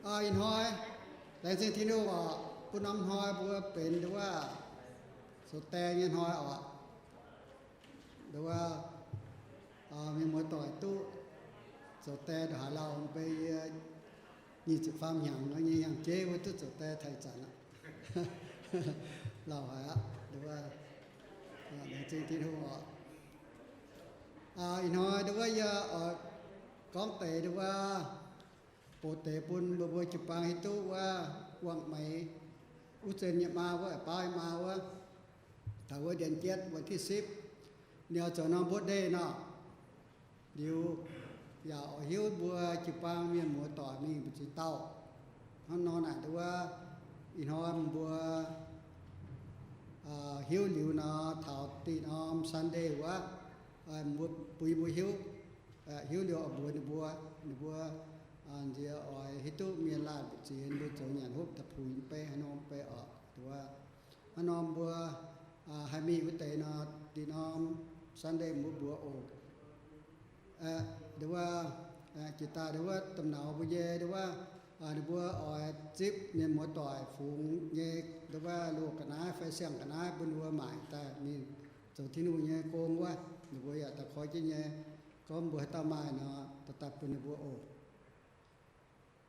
Ih hnoi laengz zingh Tin-Hungh oc, bun norm hnoi mbuo benx nduov wuov zoux die nyei hnoi oc. Nduov wuov mienh muoz-doic duqv zoux die ndongc haaix lauh, mv baac yie nyic ziepc faam hnyangx nyei hnyangx-jeiv wuov duqv zoux die taux ih zanc aqv. Lauh haic aqv, nduov wuov laengz zingh Tin-Hungh oc. Ih hnoi nduov wuov yie oix gorngv deix nduov wuov bouh deix bun mbuo mbuo jiu-baang hiuv duqv wuov Wangh Meix, Uv Zen nyei maa wuov, Baauv nyei maa wuov, taux wuov เดือนเจ็ด วันที่สิบ ninh oix zoux norm birthday nor. Liuz yaac oix hiuv mbuo jiu-baang mienh muoz-doic mingh mbu'ziex dauh. Hnangv nor naaic nduov wuov ih hnoi mbuo hiuv liuz nor, taux diuh norm Sunday wuov, mbuo bun yie mbuo hiuv, hiuv liuz oix mbuox ninh mbuo, ninh mbuo nziex oix hiuv duqv mienh laanh mbu'ziex ninh mbuo zoux nyanc hopv da'puix mv bei haaix norm mv bei oc. Nduov wuov hnangv nor mbuo haih mingh wuov deix nor, diuh norm Sunday mbuo mbuox oc. Nduov wuov jiex daaih nduov wuov domh nauz mbuo nyei nduov wuov, ninh mbuo oix zipv mienh muoz-doic fungx nyei nduov wuov loz ga'naaiv fai siang-ga'naaiv bun ninh mbuo maaic daaih mingh zoux Tin-Hungh nyei gong wuov, ninh mbuo yaac daaih koi jienv nyei. Gorngv mbuo haaix dauh maaih nor, daaih daaih bun ninh mbuo oc.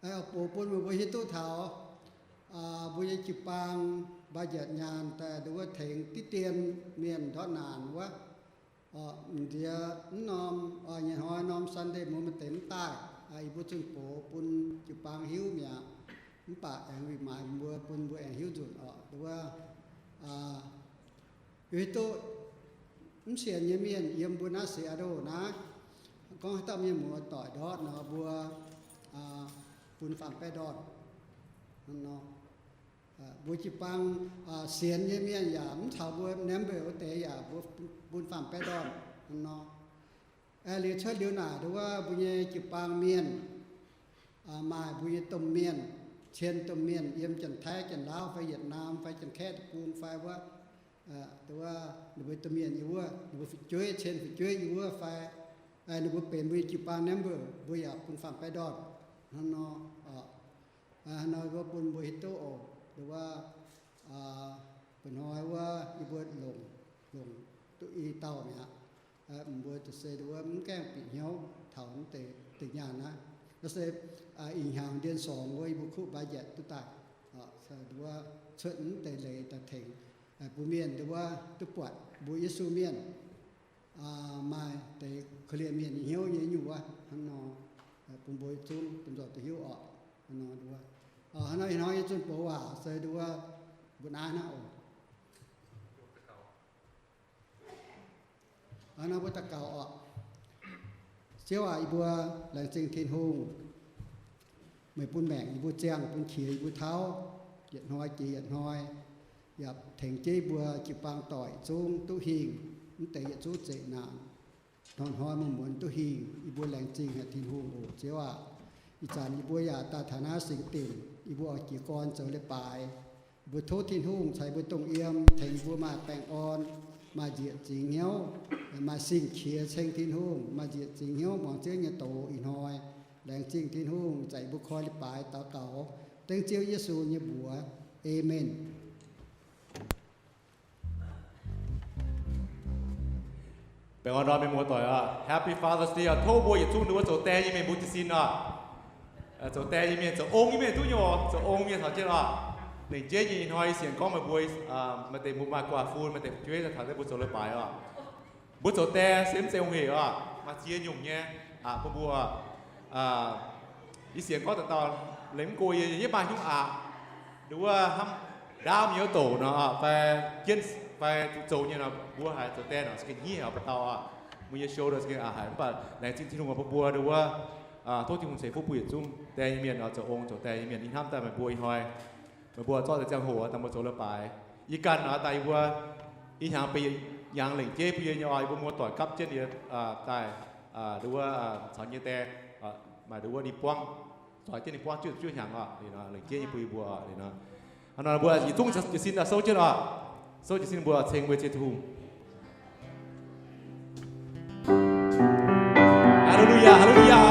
Oix bouh bun meih mbuo hiuv duqv taux mbuo nyei jiu-baang budget nyaanh daaih nduov wuov tengx diqv dien mienh ndortv naanc wuov. Nziex mv norm, nyei hnoi norm Sunday mbuo maaih deix mv daaih, yie mbuo zunh bouc bun jiu-baang hiuv mi'aqv. Mv baac aengx wih maaiz mbuo bun mbuo aengx hiuv nzunc oc. Nduov wuov hiuv duqv mv sienx nyei mienh yiem mbuo naaiv Seattle naaiv, gorngv haaix dauh mienh muoz-doic ndortv nor mbuo bun faam-baeqv ndorn. Mbuo jiu-baang sienx nyei mienh yaac mv caux mbuo member wuov deix yaac mbuo bun faam-baeqv ndorn nor. Liuz cuotv liuz naaic nduov wuov mbuo nyei jiu-baang mienh, maaih mbuo nyei domh mienh, cien domh mienh yiem Janx-Taiv, Janx-Laauv fai Yietc-Naam fai Janx-Kaeqv deic-bung fai wuov, nduov wuov ninh mbuo domh mienh yiem wuov, ninh mbuo fu'jueiv, cien fu'jueiv yiem wuov fai ninh mbuo benx mbuo nyei jiu-baang member, mbuo yaac bun faam-baeqv ndorn hnangv nor. Hnangv nor mbuo bun mbuo hiuv duqv oc. Nduov wuov mba'hnoi wuov yie mbuo longc, longc duqv i dauh mi'aqv. Mbuo se nduov wuov mv gaengh bieqc hnyouv taux mv deix, deix nyaanh naaiv. Naaiv se ih hnyangx ndien sorngx wuov yie mbuo kuv mbaaix njaetc duqv daaih. Nduov wuov cuotv mv deix leiz daaih tengx bun mienh nduov wuov duqv buatc mbuo Yesu mienh maaih deix korv-lienh mienh nyei hnyouv nyei nyungc wuov hnangv nor. Bun mbuo zungv domh nzoih duqv hiuv oc. Hnangv nor nduov, hnangv nor ih hnoi yie zunh bouc waac se nduov wuov mbuo naaiv hnangv oc. Hnangv nor mbuo daux gaux oc. Ziouv aac, yie mbuo laengz zingh Tin-Hungh. Meih bun maengc yie mbuo ziangh, bun qiex yie mbuo tauv, yietc hnoi jiex yietc hnoi, yaac tengx jienv yie mbuo jiu-baang doic zungv duqv hingh, mv deix yietc zungv zeqc naanc. Hnoi-hnoi muonz-muonz duqv hingh, yie mbuo laengz zingh haic Tin-Hungh oc, Ziouv aac. Ih zanc yie mbuo yaac daaih taux naaiv singx dinc, yie mbuo oix jiez gorn zoux leiz-baaix. Yie mbuo tov Tin-Hungh caux yie mbuo dongh yiem, tengx yie mbuo maaih baengh orn, maaih nzieqc zingx hnyouv, maaih sing-qiex ceng Tin-Hungh, maaih nzieqc zingx hnyouv muangx Ziouv nyei doz ih hnoi. Laengz zingh Tin-Hungh, zanc yie mbuo koi leiz-baaix daux gaux dengv Ziouv Yesu nyei mbuox. Aamen. Baengh orn ndorm mienh muoz-doic oc. Happy Father's Day oc. Tov mbuo yietc zungv nduov zoux die nyei mienh mbuo jiez sin oc. Zoux die nyei mienh, zoux ong nyei mienh duqv nyei oc. Zoux ong mienh taux jienv oc. Lengc jeiv nyei ih hnoi yie sienx gorngv meih mbuo maaih deix mbuo maaih guaax fun, maaih deix fu'jueiv taux deix mbuo zoux leiz-baaix oc. Mbuo zoux die se mv zeiz hungh heic oc. Maaih ziex nyungc nyei bun mbuo. Yie sienx gorngv dauh dauh lengc mv go yie, yie maiv maaih nyungc aqc. Nduov wuov hnamv ndaauv mienh wuov douc nor, fai jienv fai zoux nyei nor, mbuo haiz zoux die nor, za'gengh hniev haic oc, dauh dauh oc. Mbuo nyei shoulder za'gengh aqc haic, mv baac laengz zingh Tin-Hungh oc, bun mbuo nduov wuov tov Tin-Hungh ceix fuqv bun yietc zungv die nyei mienh oc, zoux ong zoux die nyei mienh. Yie hnamv daaih meih mbuo ih hnoi, meih mbuo zorqv deix ziangh hoc daaih mbuo zoux leiz-baaix. Yie ganh oc, daaih yie mbuo ih hnyangx benx yie nyei hnyangx lengc jeiv bun yie nyei oc, yie mbuo muoz-doic gapv jienv yie daaih nduov wuov caux nyei die, maaih nduov wuov ninh buangv, doix jienv ninh buangv juov juov hnyangx oc, lengc jeiv nyei bun yie mbuo oc. Hnangv nor mbuo yietc zungv jiez sin daaih souv jienv oc. Souv jiez sin mbuo ceng mbuo nyei Ziouv Tin-Hungh. Haa^le^lu^yaa, haa^le^lu^yaa.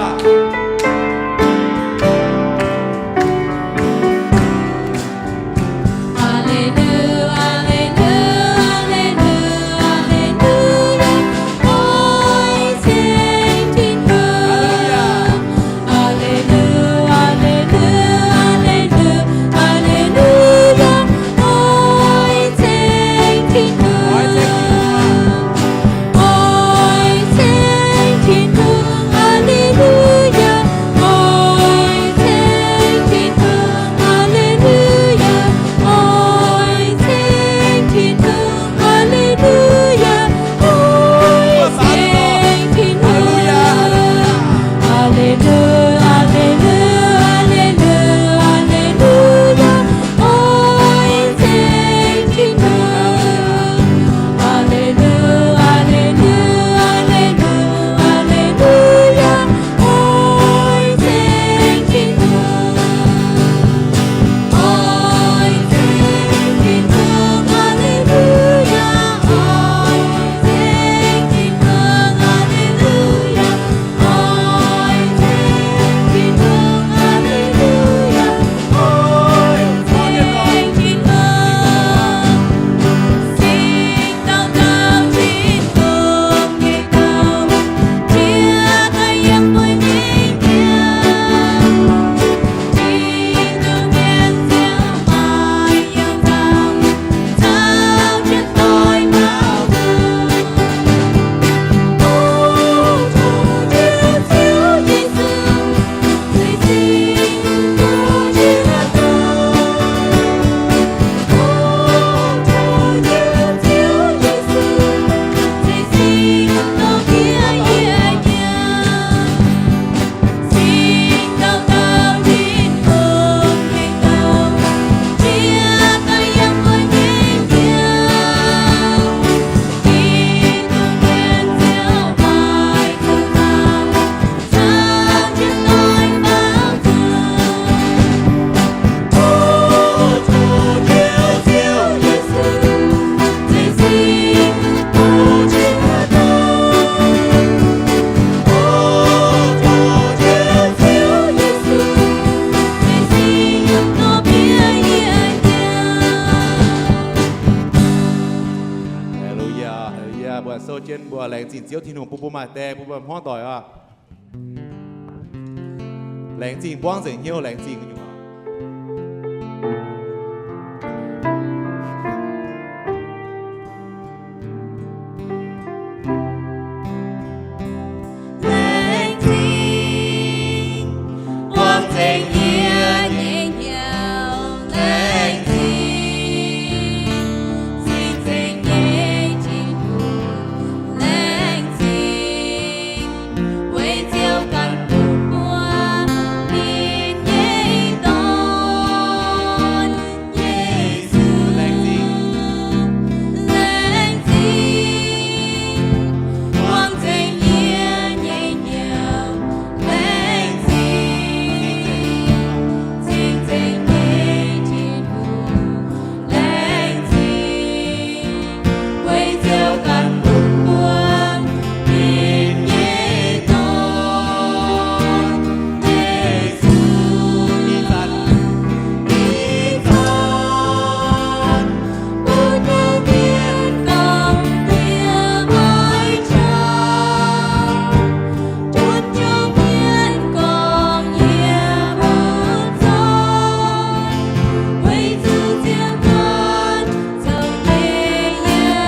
Laengz zingh Ziouv Tin-Hungh bun mbuo maaih die, bun mbuo hmuangv doic oc. Laengz zingh buangv nzengc hnyouv, laengz zingh nyungc. Laengz zingh, buangv nzengc yie nyei hnyouv, laengz zingh, cing-nzengc nyei Tin-Hungh, laengz zingh, weic Ziouv ganh bun mbuo ninh nyei Dorn, Yesu. Laengz zingh, laengz zingh, buangv nzengc yie nyei hnyouv, laengz zingh, cing-nzengc nyei Tin-Hungh, laengz zingh, weic Ziouv ganh bun mbuo ninh nyei Dorn, Yesu. Ih zanc, ih zanc, bun Ziouv mienh gorngv nyei waac-jauv, bun Ziouv mienh gorngv nyei mbuox zoih, weic zuqc Ziouv ganh zoux nyei yietc zungv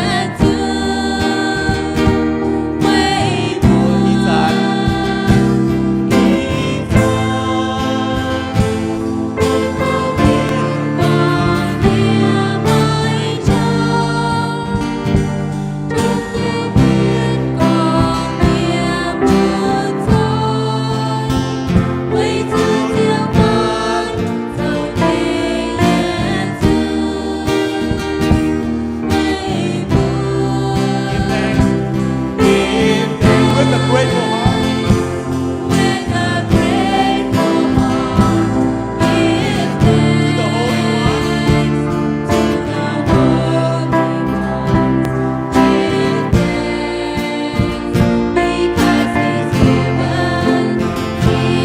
weic mbuo. With a grateful heart. With a grateful heart, give thanks to the Holy One. To the Holy One, give thanks, because He's given Jesus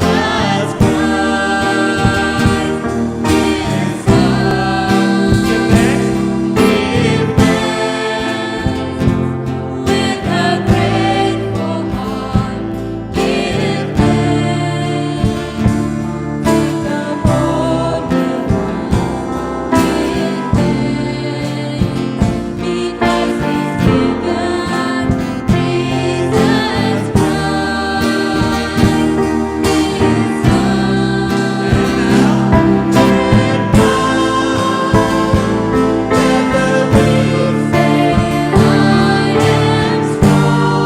Christ, His Son. Give thanks, give thanks. With a grateful heart, give thanks to the Holy One. Give thanks because He's given Jesus Christ, His Son. And now, let the weak say, "I am strong."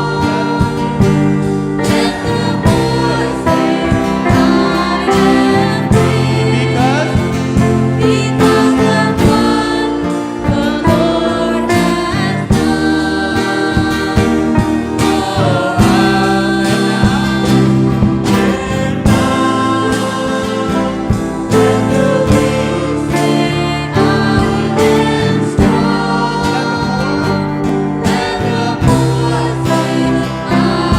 Let the poor say, "I am rich." Because, because of what the Lord has done for us. And now, and now, let the weak say, "I am strong." Let the poor say, "I am rich."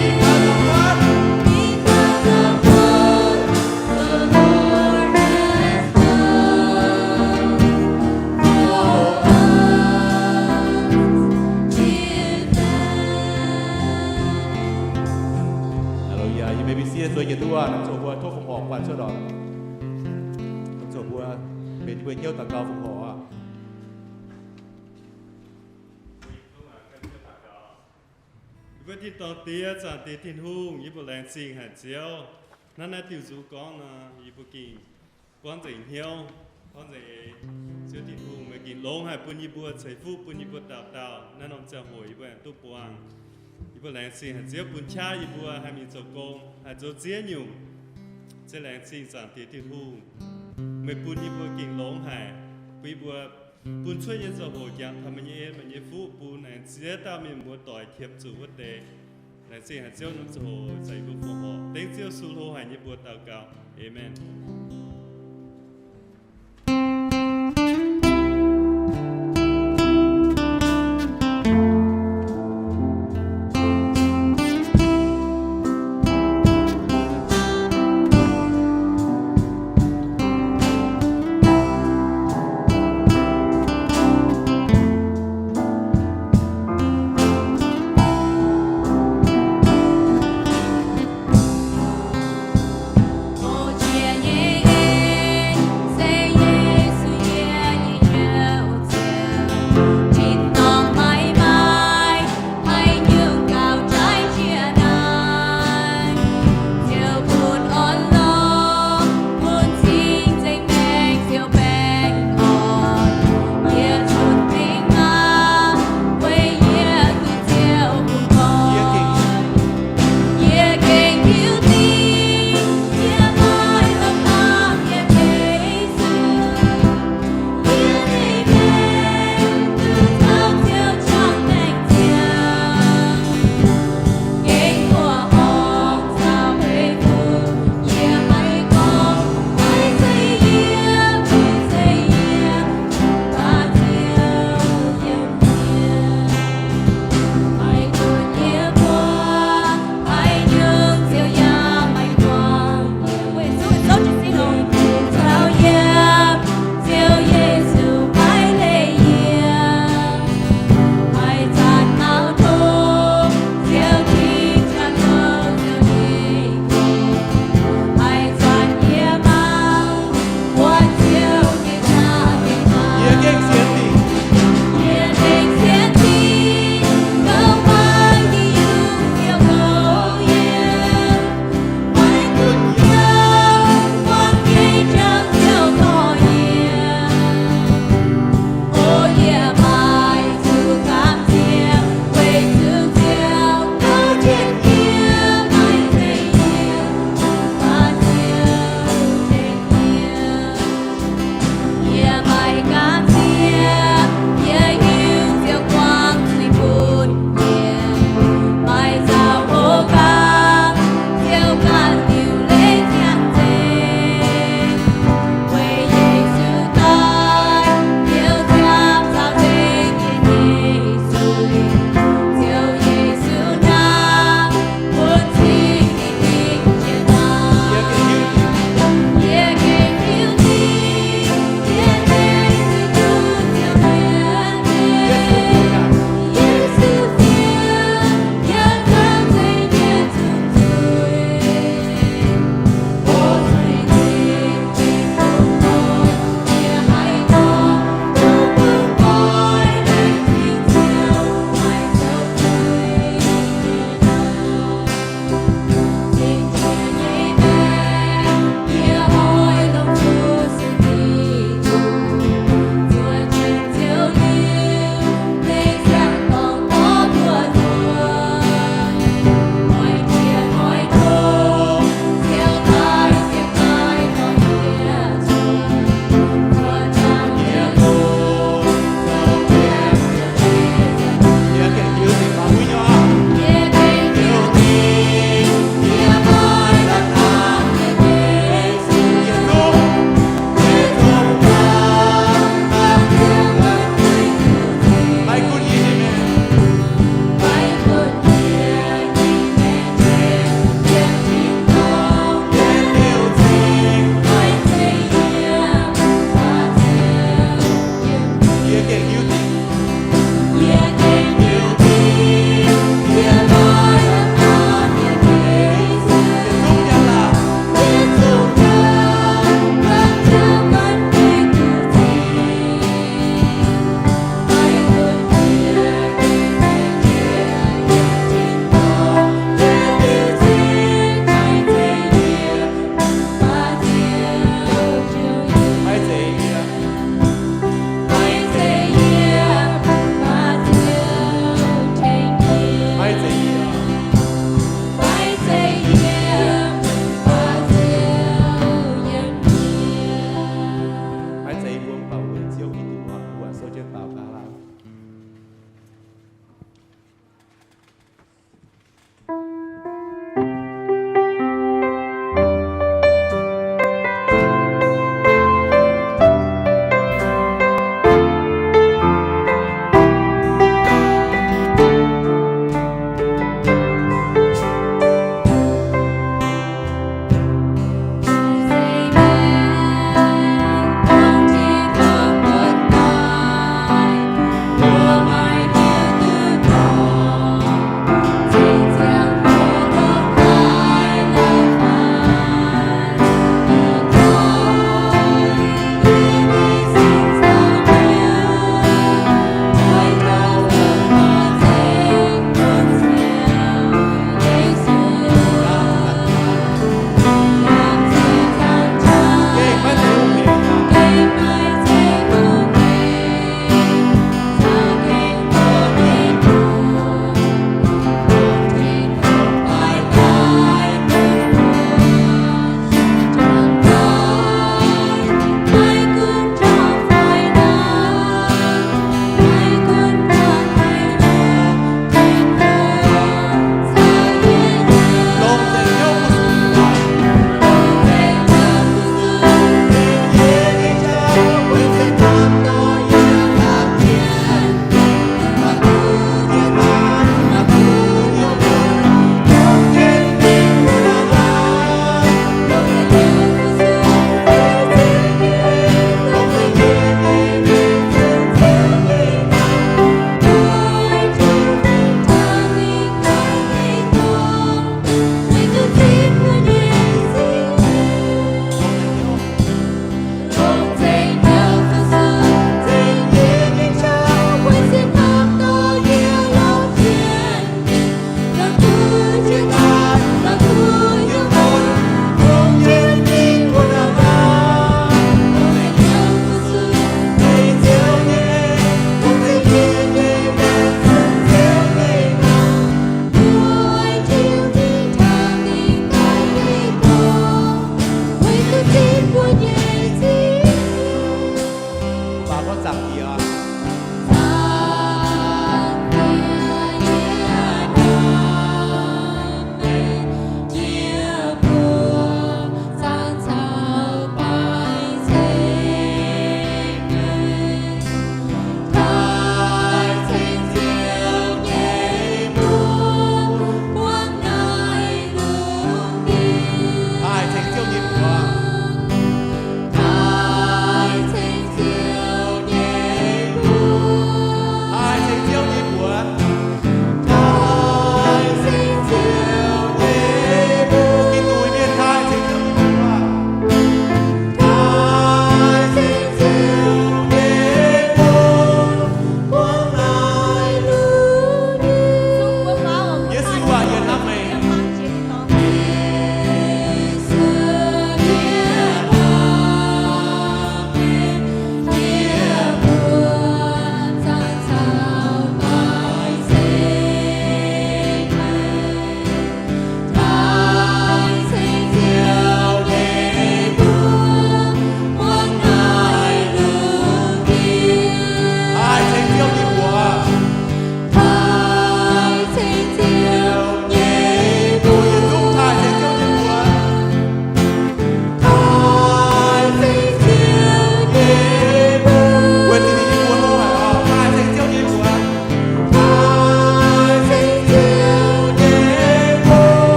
Because of what? Because of what the Lord has done for us. Give thanks. Hallelujah. You may be seated. Zoux yietc duqv aqv. Norm zoux mbuo tov fongc horc guanh cuotv oc. Norm zoux mbuo benx yie mbuo hnyouv daux gaux fongc horc aqv. Yie mbuo tin-dorngh Diex, Zaangc Diex Tin-Hungh, yie mbuo laengz zingh haic Ziouv. Hnangv naaiv diuh nzung gorngv nor, yie mbuo gengh buangv nzengc hnyouv, buangv nzengc eix. Ziouv Tin-Hungh, meih gengh longx haic bun yie mbuo, ceix fuqv bun yie mbuo dauh dauh. Naaiv norm ziangh hoc yie mbuo aengx duqv buangh. Yie mbuo laengz zingh haic Ziouv bun qaqv yie mbuo haih mingh zoux gong, haih zoux ziex nyungc. Ziouv laengz zingh Zaangc Diex Tin-Hungh, meih bun yie mbuo gengh longx haic, bun yie mbuo bun cuotv nyei ziangh hoc jangx taux meih nyei en, meih nyei fuqv bun aengx ziex dauh mienh muoz-doic qiemx zuqc wuov deix. Laengz zingh haic Ziouv, norm ziangh hoc zanc yie mbuo fongc horc dengv Ziouv Yesu hlo haic nyei mbuox daux gaux. Aamen.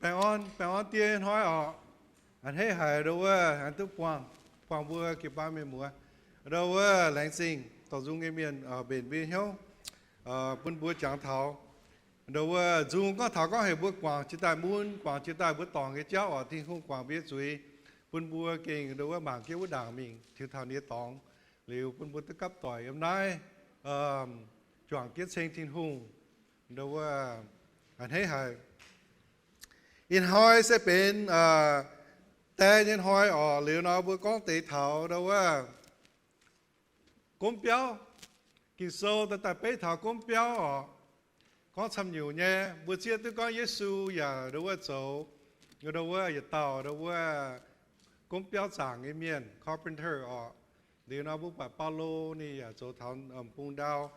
Baengh orn, baengh orn diev hnoi oc. A'hneiv haic nduov wuov aengx duqv buangh, buangh mbuo jiu-baang mienh muoz. Nduov wuov laengz zingh dorh nzung nyei mienh mbenc mbuo hnyouv, bun mbuo jangx taux nduov wuov nzung gorngv taux gorngv heuc mbuo guangc jiex daaih mun, guangc jiex daaih mbuo dorngc nyei jauv oc. Tin-Hungh guangc mbuo nyei zuiz, bun mbuo gengh nduov wuov mangc jienv wuov ndaangc mingh tiux taux ninh nyei dorngx, liuz bun mbuo duqv gapv doic yiem naaiv juangc jienv ceng Tin-Hungh. Nduov wuov a'hneiv haic. Ih hnoi se benx die nyei hnoi oc. Liuz nor mbuo gorngv deix taux nduov wuov gomv biauv. Ging-Sou daaih daaih beiv taux gomv biauv oc. Gorngv camv nyungc nyei, mbuo zieqv duqv gorngv Yesu yaac nduov wuov zoux nduov wuov yietc dauh nduov wuov gomv biauv zaangc nyei mienh, carpenter oc. Liuz nor mbuo buatc Baulo ninh yaac zoux taux bung ndau.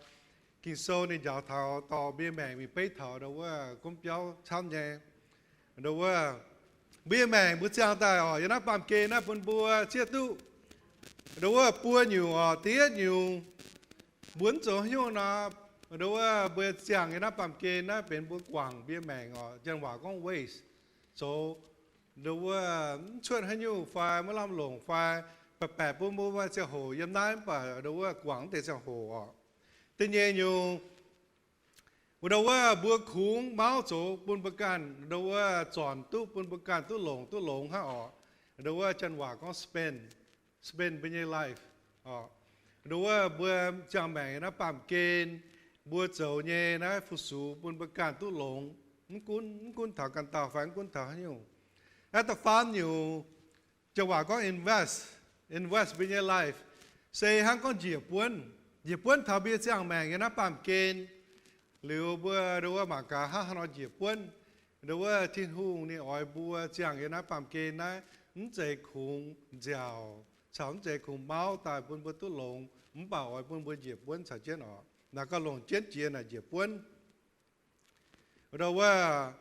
Ging-Sou ninh njaaux taux dorh mbuo nyei maengc mingh beiv taux nduov wuov gomv biauv camv nyei. Nduov wuov mbuo nyei maengc mbuo ziangh daaih oc, yiem naaiv baamh gen naaiv bun mbuo zieqv duqv nduov wuov buo nyungc oc. Da'yietv nyungc, mbuo mv zoux haaix nyungc nor, nduov wuov mbuo ziangh yiem naaiv baamh gen naaiv benx mbuo guangc mbuo nyei maengc oc. Janx waac gorngv waste, zoux nduov wuov mv cuotv haaix nyungc fai maiv lamh longc fai baeqc baeqc bun mbuo maaih ziangh hoc yiem naaiv mv baac nduov wuov guangc deix ziangh hoc oc. Da'nyeic nyungc, nduov wuov mbuo kungx mauv zoux bun mbuo ganh nduov wuov zornc duqv, bun mbuo ganh duqv longc duqv longx hnangv oc. Nduov wuov janx waac gorngv spend, spend mbuo nyei life oc. Nduov wuov mbuo ziangh maengc naaiv baamh gen, mbuo zoux nyei naaiv fu-sux bun mbuo ganh duqv longx, mv gunv, mv gunv taux ganh dauh fai mv gunv taux haaix nyungc. Naaiv da'faam nyungc, janx waac gorngv invest, invest mbuo nyei life, se hnangv gorngv njiec buonv, njiec buonv taux mbuo nyei ziangh maengc yiem naaiv baamh gen. Liuz mbuo nduov wuov mangc gaax hnangv haaix nor njiec buonv. Nduov wuov Tin-Hungh ninh oix mbuo ziangh yiem naaiv baamh gen naaiv mv zeiz kungx nziaauc caux mv zeiz kungx mauv daaih bun mbuo duqv longx, mv baac oix bun mbuo njiec buonv caux jienv oc. Naaic gauh longc jienv jiex naaic njiec buonv. Nduov wuov,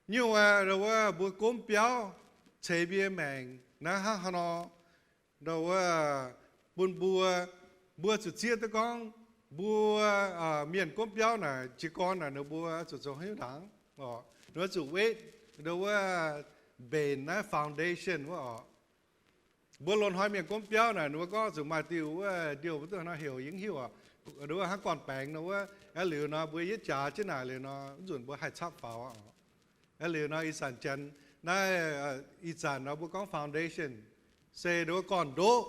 nyungc aqv, nduov wuov mbuo gomv biauv ceix mbuo nyei maengc naaiv hnangv haaix nor, nduov wuov bun mbuo, mbuo zuqc zieqv duqv gorngv mbuo mienh gomv biauv naaic jiez gorn naaic ninh mbuo zuqc zoux haaix nyungc ndaangc oc. Ninh mbuo zuqc wetv, nduov wuov mbenc naaiv foundation wuov oc. Mbuo loz-hnoi mienh gomv biauv naaic ninh mbuo gorngv zuqc maaih diuh wuov, diuh mbuo duqv hnangv heuc yie mv hiuv oc. Nduov wuov hnangv gorn baengx nor wuov, aeqv, liuz nor mbuo yietv jaax jienv naaic liuz nor, mv nzunc mbuo haih capv faaux oc. Aeqv, liuz nor ih zanc janx naaiv, ih zanc nor mbuo gorngv foundation, se nduov wuov gorn-ndoqv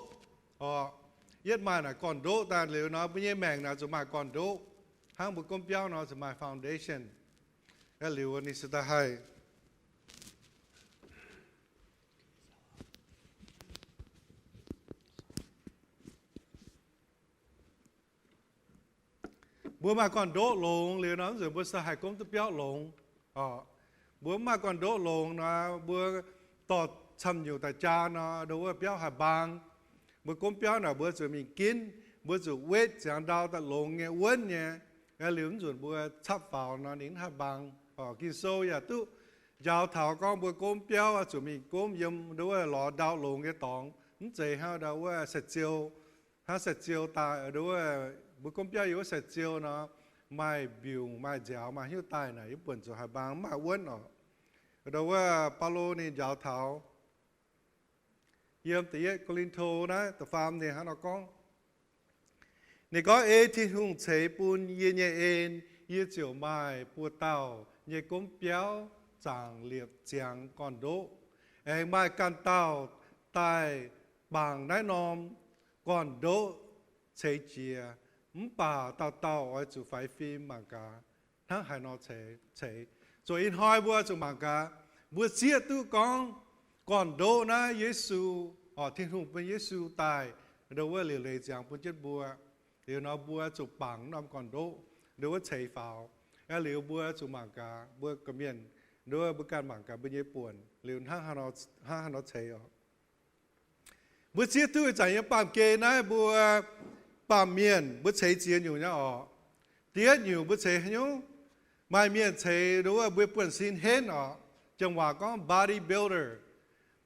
oc. Yietv maaih naaic gorn-ndoqv daaih liuz nor, mbuo nyei maengc naaic zuqc maaih gorn-ndoqv. Hnangv mbuo gomv biauv nor zuqc maaih foundation. Aeqv, liuz ninh se daaih haih mbuo maaih gorn-ndoqv longx liuz nor, mv nzunc mbuo se haih gomv duqv biauv longx oc. Mbuo mv maaih gorn-ndoqv longx nor, mbuo dorh camv nyungc daaih jaa nor, nduov wuov biauv haih mbaang. Mbuo gomv biauv naaic mbuo zuqc mingh ginv, mbuo zuqc wetv ziangx ndau daaih longx nyei, wuonv nyei. Aeqv, liuz mv nzunc mbuo capv faaux nor ninh mv haih mbaang oc. Ging-Sou yaac duqv njaaux taux gorngv mbuo gomv biauv zuqc mingh gomv yiem nduov wuov lorz ndau longx nyei dorngx, mv zeiz hnangv nduov wuov sai-ziou, hnangv sai-ziou daaih nduov wuov mbuo gomv biauv yiem wuov sai-ziou nor, maaih mbiungc maaih nziaaux maaih hnyouv daaih naaic yie buonc zuqc haih mbaang mv maaih wuonv oc. Nduov wuov Baulo ninh njaaux taux yiem da'yietv Ko^lin^to naaiv da'faam ninh hnangv nor gorngv, ninh gorngv, Ei Tin-Hungh ceix bun yie nyei en, yie ziouc maaih buo dauh nyei gomv biauv zaangc liepc ziangx gorn-ndoqv. Aengx maaih ganh dauh daaih bangc naaiv norm gorn-ndoqv ceix jiez, mv baac dauh dauh oix zuqc faix fim mangc gaax hnangv haaix nor ceix. Zoux ih hnoi mbuo zuqc mangc gaax, mbuo zieqv duqv gorngv gorn-ndoqv naaiv Yesu, oc, Tin-Hungh bun Yesu daaih nduov wuov liuc leiz ziangx bun jienv mbuo. Liuz nor mbuo zuqc bangc norm gorn-ndoqv nduov wuov ceix faaux. Aeqv, liuz mbuo zuqc mangc gaax mbuo gorqv-mienh, nduov wuov mbuo ganh mangc gaax mbuo nyei buonc liuz hnangv haaix nor ceix oc. Mbuo zieqv duqv ih zanc yiem baamh gen naaiv mbuo baamh mienh mbuo ceix ziex nyungc nyei oc. Da'yietv nyungc mbuo ceix haaix nyungc? Maaih mienh ceix nduov wuov mbuo buonv-sin henv oc. Janx waac gorngv body builder.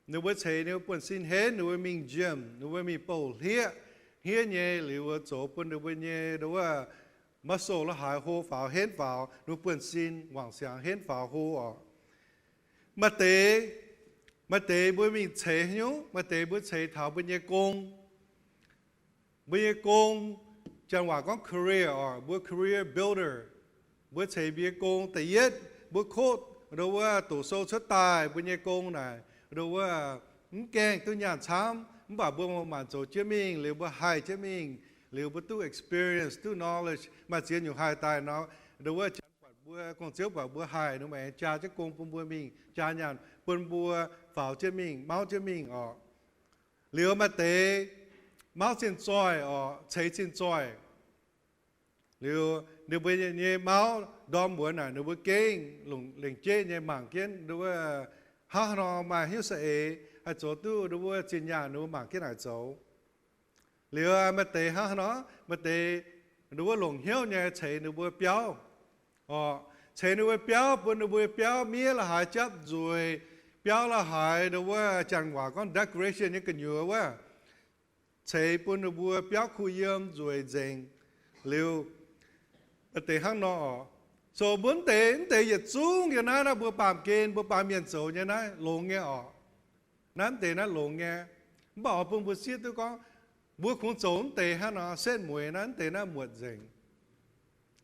Ninh mbuo ceix ninh mbuo buonv-sin henv, ninh mbuo mingh gym, ninh mbuo mingh bouh hlieqv, hniev nyei liuz zoux bun ninh mbuo nyei nduov wuov muscle la'haaix hlo faaux henv faaux, ninh mbuo buonv-sin wangc siangx henv faaux hlo oc. Maaih deix, maaih deix mbuo mingh ceix haaix nyungc? Maaih deix mbuo ceix taux mbuo nyei gong. Mbuo nyei gong, janx waac gorngv career oc, mbuo career builder. Mbuo ceix mbuo nyei gong. Da'yietv, mbuo kotv ndo wuov doqc sou cuotv daaih mbuo nyei gong naaic, ndo wuov mv gaengh duqv nyaanh camv, mv baac mbuo maanc zoux jienv mingh, liuz mbuo haih jienv mingh, liuz mbuo duqv experience, duqv knowledge, maaih ziex nyungc haih daaih nor, ndo wuov janx buatc mbuo, gong-ziouv buatc mbuo haih, ninh mbuo aengx jaa jienv gong bun mbuo mingh, jaa nyaanh bun mbuo faaux jienv mingh, mauv jienv mingh oc. Liuz maaih deix mauv zinh zoih oc, ceix zinh zoih. Liuz ninh mbuo nyei mauv ndorm muonz naaic, ninh mbuo gengh longc lengc jeiv nyei mangc jienv ndo wuov hnangv haaix nor maaih hnyouv saeng-eix haih zoux duqv ndo wuov zinh nyaanh, ninh mbuo mangc jienv naaic zoux. Liuz maaih deix hnangv haaix nor, maaih deix ndo wuov longc hnyouv nyei ceix ninh mbuo biauv oc, ceix ninh mbuo biauv, bun ninh mbuo biauv miev la'haaix, japv nzueic, biauv la'haaix, ndo wuov janx waac gorngv decoration nyei gu'nyuoz wuov, ceix bun ninh mbuo biauv kuh yiem nzueic nzengc. Liuz maaih deix hnangv nor oc. So mbuo mv deix, mv deix yietc zungv yiem naaiv, naaiv mbuo baamh gen, mbuo baamh mienh zoux nyei naaiv longx nyei oc. Naaiv mv deix naaiv longx nyei. Mv baac oix bun mbuo zieqv duqv gorngv mbuo kungx zoux mv deix hnangv nor setv mueiz naaiv, mv deix naaiv muotc nzengc.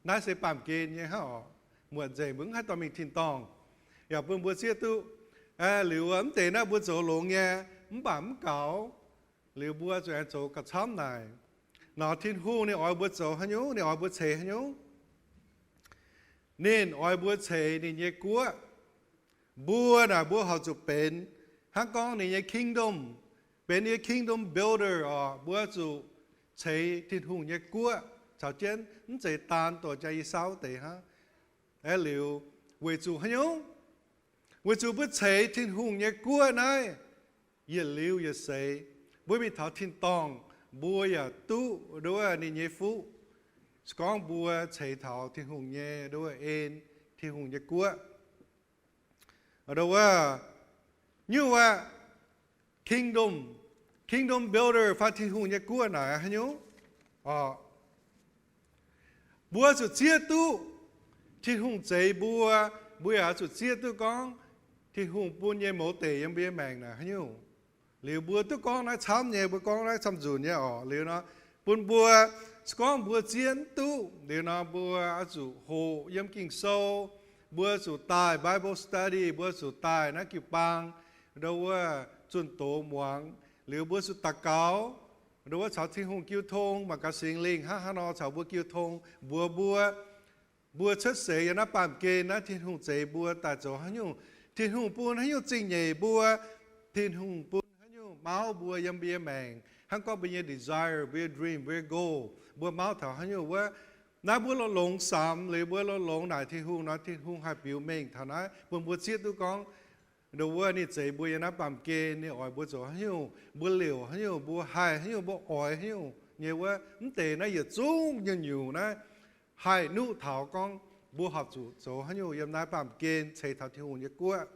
Naaiv se baamh gen nyei hnangv oc. Muotc nzengc, mbuo mv haih dorh mingh tin-dorngh. Yaac bun mbuo zieqv duqv, liuz mv deix naaiv mbuo zoux longx nyei, mv baac mv gaux. Liuz mbuo zuqc aengx zoux gauh camv naaic. Nor Tin-Hungh ninh oix mbuo zoux haaix nyungc? Ninh oix mbuo ceix haaix nyungc? Ninh oix mbuo ceix ninh nyei guoqv. Mbuo naaic mbuo horpc zuqc benx hnangv gorngv ninh nyei kingdom, benx ninh nyei kingdom builder oc. Mbuo zuqc ceix Tin-Hungh nyei guoqv caux jienv, mv zeiz daan dorh jaa i sauv deix hnangv. Aeqv, liuz weic zuqc haaix nyungc? Weic zuqc mbuo ceix Tin-Hungh nyei guoqv naaiv yietc liuz yietc seix, mbuo mingh taux tin-dorngh, mbuo yaac duqv ndo wuov ninh nyei fuqv. Se gorngv mbuo ceix taux Tin-Hungh nyei ndo wuov en, Tin-Hungh nyei guoqv. Ndo wuov, nyungc wuov, kingdom, kingdom builder fai Tin-Hungh nyei guoqv naaic haaix nyungc? Oc, mbuo zuqc zieqv duqv Tin-Hungh zeix mbuo, mbuo yaac zuqc zieqv duqv gorngv Tin-Hungh bun nyei mouz deic yiem mbuo nyei maengc naaic haaix nyungc. Liuz mbuo duqv gorngv naaiv camv nyei, mbuo gorngv naaiv camv nzunc nyei oc. Liuz nor, bun mbuo, se gorngv mbuo zieqv mv duqv, liuz nor mbuo oix zuqc hoqc yiem Ging-Sou, mbuo zuqc daaih Bible study, mbuo zuqc daaih naaiv jiu-baang ndo wuov zunh doz muangx. Liuz mbuo zuqc daux gaux, ndo wuov caux Tin-Hungh jiu tong, mangc gaax Singx Lingh hnangv haaix nor caux mbuo jiu tong, mbuox mbuo, mbuo cuotv seix yiem naaiv baamh gen naaiv Tin-Hungh zeix mbuo daaih zoux haaix nyungc, Tin-Hungh bun haaix nyungc zingh nyeic mbuo, Tin-Hungh bun haaix nyungc mauv mbuo yiem mbuo nyei maengc, hnangv gorngv mbuo nyei desire, mbuo nyei dream, mbuo nyei goal, mbuo mauv taux haaix nyungc wuov. Naaiv mbuo longx-longx samx liuz mbuo longx-longx naaic Tin-Hungh nor, Tin-Hungh haih biux mengh taux naaiv bun mbuo zieqv duqv gorngv, ndo wuov ninh zeix mbuo yiem naaiv baamh gen, ninh oix mbuo zoux haaix nyungc, mbuo liouc haaix nyungc, mbuo haih haaix nyungc, mbuo oix haaix nyungc nyei wuov. Mv deix naaiv yietc zungv nyungc-nyungc naaiv haih nuqv taux gorngv mbuo horpc zuqc zoux haaix nyungc yiem naaiv baamh gen ceix taux Tin-Hungh nyei guoqv.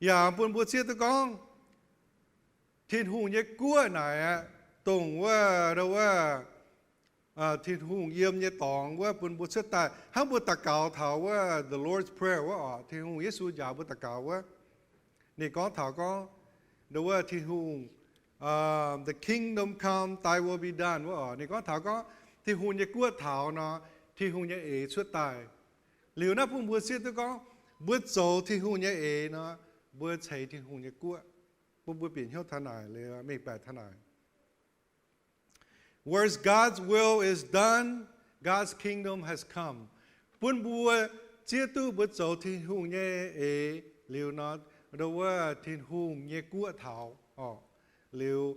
Yaac bun mbuo zieqv duqv gorngv Tin-Hungh nyei guoqv naaic aqv, dongh wuov, ndo wuov, Tin-Hungh yiem nyei dorngx wuov bun mbuo cuotv daaih. Hnangv mbuo daux gaux taux wuov the Lord's Prayer wuov oc, Tin-Hungh Yesu njaaux mbuo daux gaux wuov, ninh gorngv taux gorngv, ndo wuov Tin-Hungh, the kingdom come, thy will be done wuov oc. Ninh gorngv taux gorngv Tin-Hungh nyei guoqv taux nor, Tin-Hungh nyei eix cuotv daaih. Liuz naaiv bun mbuo zieqv duqv gorngv mbuo zoux Tin-Hungh nyei eix nor, mbuo ceix Tin-Hungh nyei guoqv. Bun mbuo bieqc hnyouv taux naaic liuz mengh baeqc taux naaic. Where God's will is done, God's kingdom has come. Bun mbuo zieqv duqv mbuo zoux Tin-Hungh nyei eix liuz nor, ndo wuov Tin-Hungh nyei guoqv taux oc. Liuz